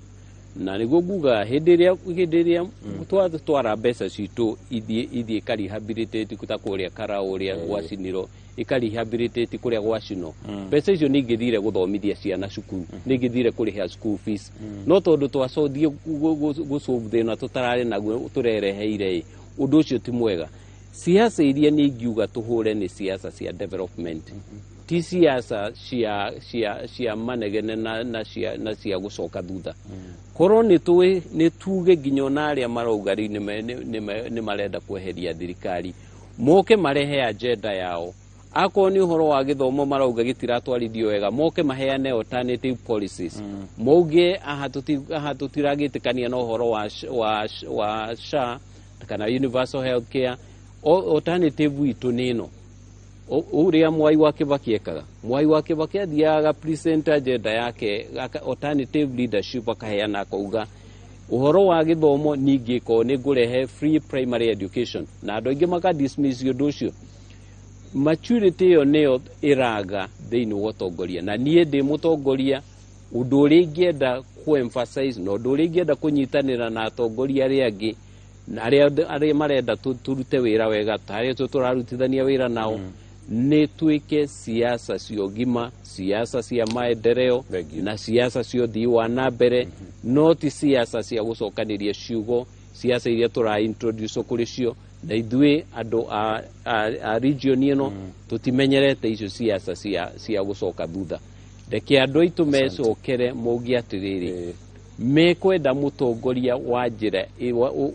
na nĩguo nguga hĩndĩ ĩrĩa twatwara mbeca citũ ithiĩ ikarehabilitate ta kũrĩa Karau ũrĩa gwacinirwo, ikarehabilitate kũrĩa gwacinwo, mbeca icio nĩ ingĩthire gũthomithia ciana cukuru, nĩ ingĩthire kũrĩha school fees, no tondũ twacothiĩ gũsolve thĩna tũtararĩ naguo tũrereheire ĩ, ũndũ ũcio ti mwega. Siasa iria nĩ ingiuga tũhũre nĩ siasa cia development, ti siasa cia manegene na cia gũcoka thutha. Korwo nĩ tũĩ nĩ tuge nginya ona arĩa marauga rĩu nĩ marenda kweheria thirikari moke marehe agenda yao. Akorwo nĩ ũhoro wa gĩthomo marauga gĩtiratwarithio wega, moke maheane alternative policies, mauge aha tũtiragĩtĩkania na ũhoro wa SHA kana universal health care, alternative witũ nĩ ĩno. Ũrĩa Mwai wa Kibaki ekaga, Mwai wa Kibaki athiaga present agenda yake, alternative leadership, akaheana akauga ũhoro wa gĩthomo ningĩ ko nĩ ngũrehe free primary education, na andũ aingĩ maka dismiss ũndũ ũcio. Maturity ĩyo nĩyo ĩraga thĩinĩ wa ũtongoria, na niĩ ndĩ mũtongoria, ũndũ ũrĩa ingĩenda kũ-emphasize na ũndũ ũrĩa ingĩenda kũnyitanĩra na atongoria arĩa angĩ na arĩa marenda tũrute wĩra wega, ta arĩa tũrarutithania wĩra nao, nĩ twĩke siasa cia ũgima, siasa cia maendeleo na siasa cia ũthii wa na mbere, no ti siasa cia gũcokanĩria ciugo, siasa iria tũra introduce kũrĩ cio. Na ithuĩ andũ a region ĩno tũtimenyerete icio siasa cia gũcoka thutha. Reke andũ aitũ mecokere mauge atĩrĩrĩ, mekwenda mũtongoria wa njĩra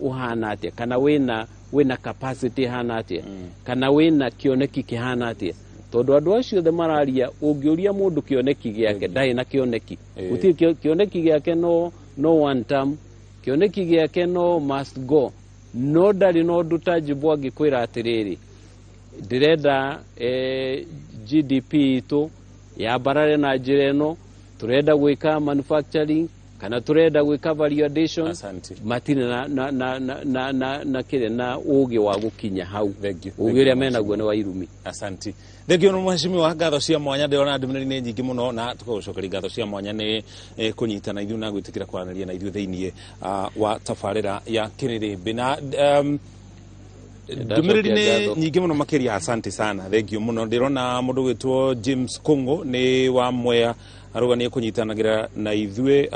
ũhana atĩa, kana wĩna Wĩna capacity ĩhana atĩa, kana wĩna kĩoneki kĩhana atĩa? Tondũ andũ acio othe mararia, ũngĩũria mũndũ kĩoneki gĩake, ndarĩ na kĩoneki. Gũtirĩ kĩoneki gĩake, no one term kĩoneki gĩake, no must go, no ndarĩ na ũndũ tangible angĩkwĩra atĩrĩrĩ, ndĩrenda GDP itũ yambarare na njĩra ĩno, tũrenda gwĩka manufacturing kana tũrenda gwĩka value addition. Matirĩ na kĩrĩa na ũgĩ wa gũkinya hau. Ũgĩ ũrĩa menaguo nĩ wa irumi. Asanti, thengio no mheshimiwa, ngatho cia mwanya. Ndĩrona ndũmĩrĩri nĩ nyingĩ mũno na tũkagũcokeria ngatho cia mwanya nĩ kũnyitana ithuĩ na gwĩtĩkĩra kwaranĩria na ithuĩ thĩinĩ wa tabarĩra ya Kĩrĩrĩmbĩ na ndũmĩrĩri nĩ ngatho. nyingĩ mũno makĩria. Asante sana, thengio mũno. Ndĩrona mũndũ gwĩtwo James Kongo nĩ wa Mwea arauga nĩ kũnyitanagĩra na ithuĩ.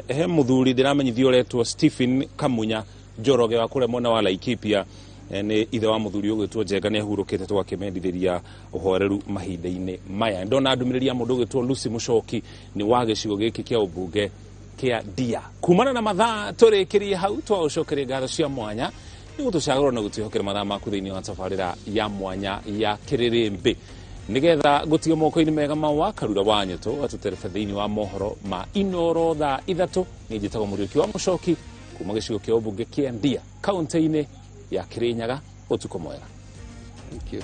He mũthuri ndĩramenyithio ũretwo Stephen Kamunya Njoroge wa kũrĩa mwena wa Laikipia. Nĩ ithe wa mũthuri ũgwĩtwo Njenga, nĩ ahurũkĩte, tũgakĩmendithĩria ũhoreru mahinda-inĩ maya. Ndona ndũmĩrĩri ya mũndũ ũgwĩtwo Lucy Mũcoki, nĩ wa gĩcigo gĩkĩ kĩa ũmbunge kĩa Ndia. Kumana na mathaa tũrĩkĩrie hau, twagũcokeria ngatho cia mwanya nĩ gũtũcagũra na gũtwĩhokera mathaa maku thĩinĩ wa tabarĩra ya mwanya ya Kĩrĩrĩmbĩ, nĩgetha gũtiga moko-inĩ mega ma wa Karura wa Nyeto atũterebe thĩinĩ wa mohoro ma Inoro thaa 3. Nĩ njĩtagwo Mũriũki wa Mũcoki kuma gĩcigo kĩa ũmbunge kĩa Ndia, kaũntĩ-inĩ ya Kĩrĩnyaga. Ũtukũ mwega. Thank you.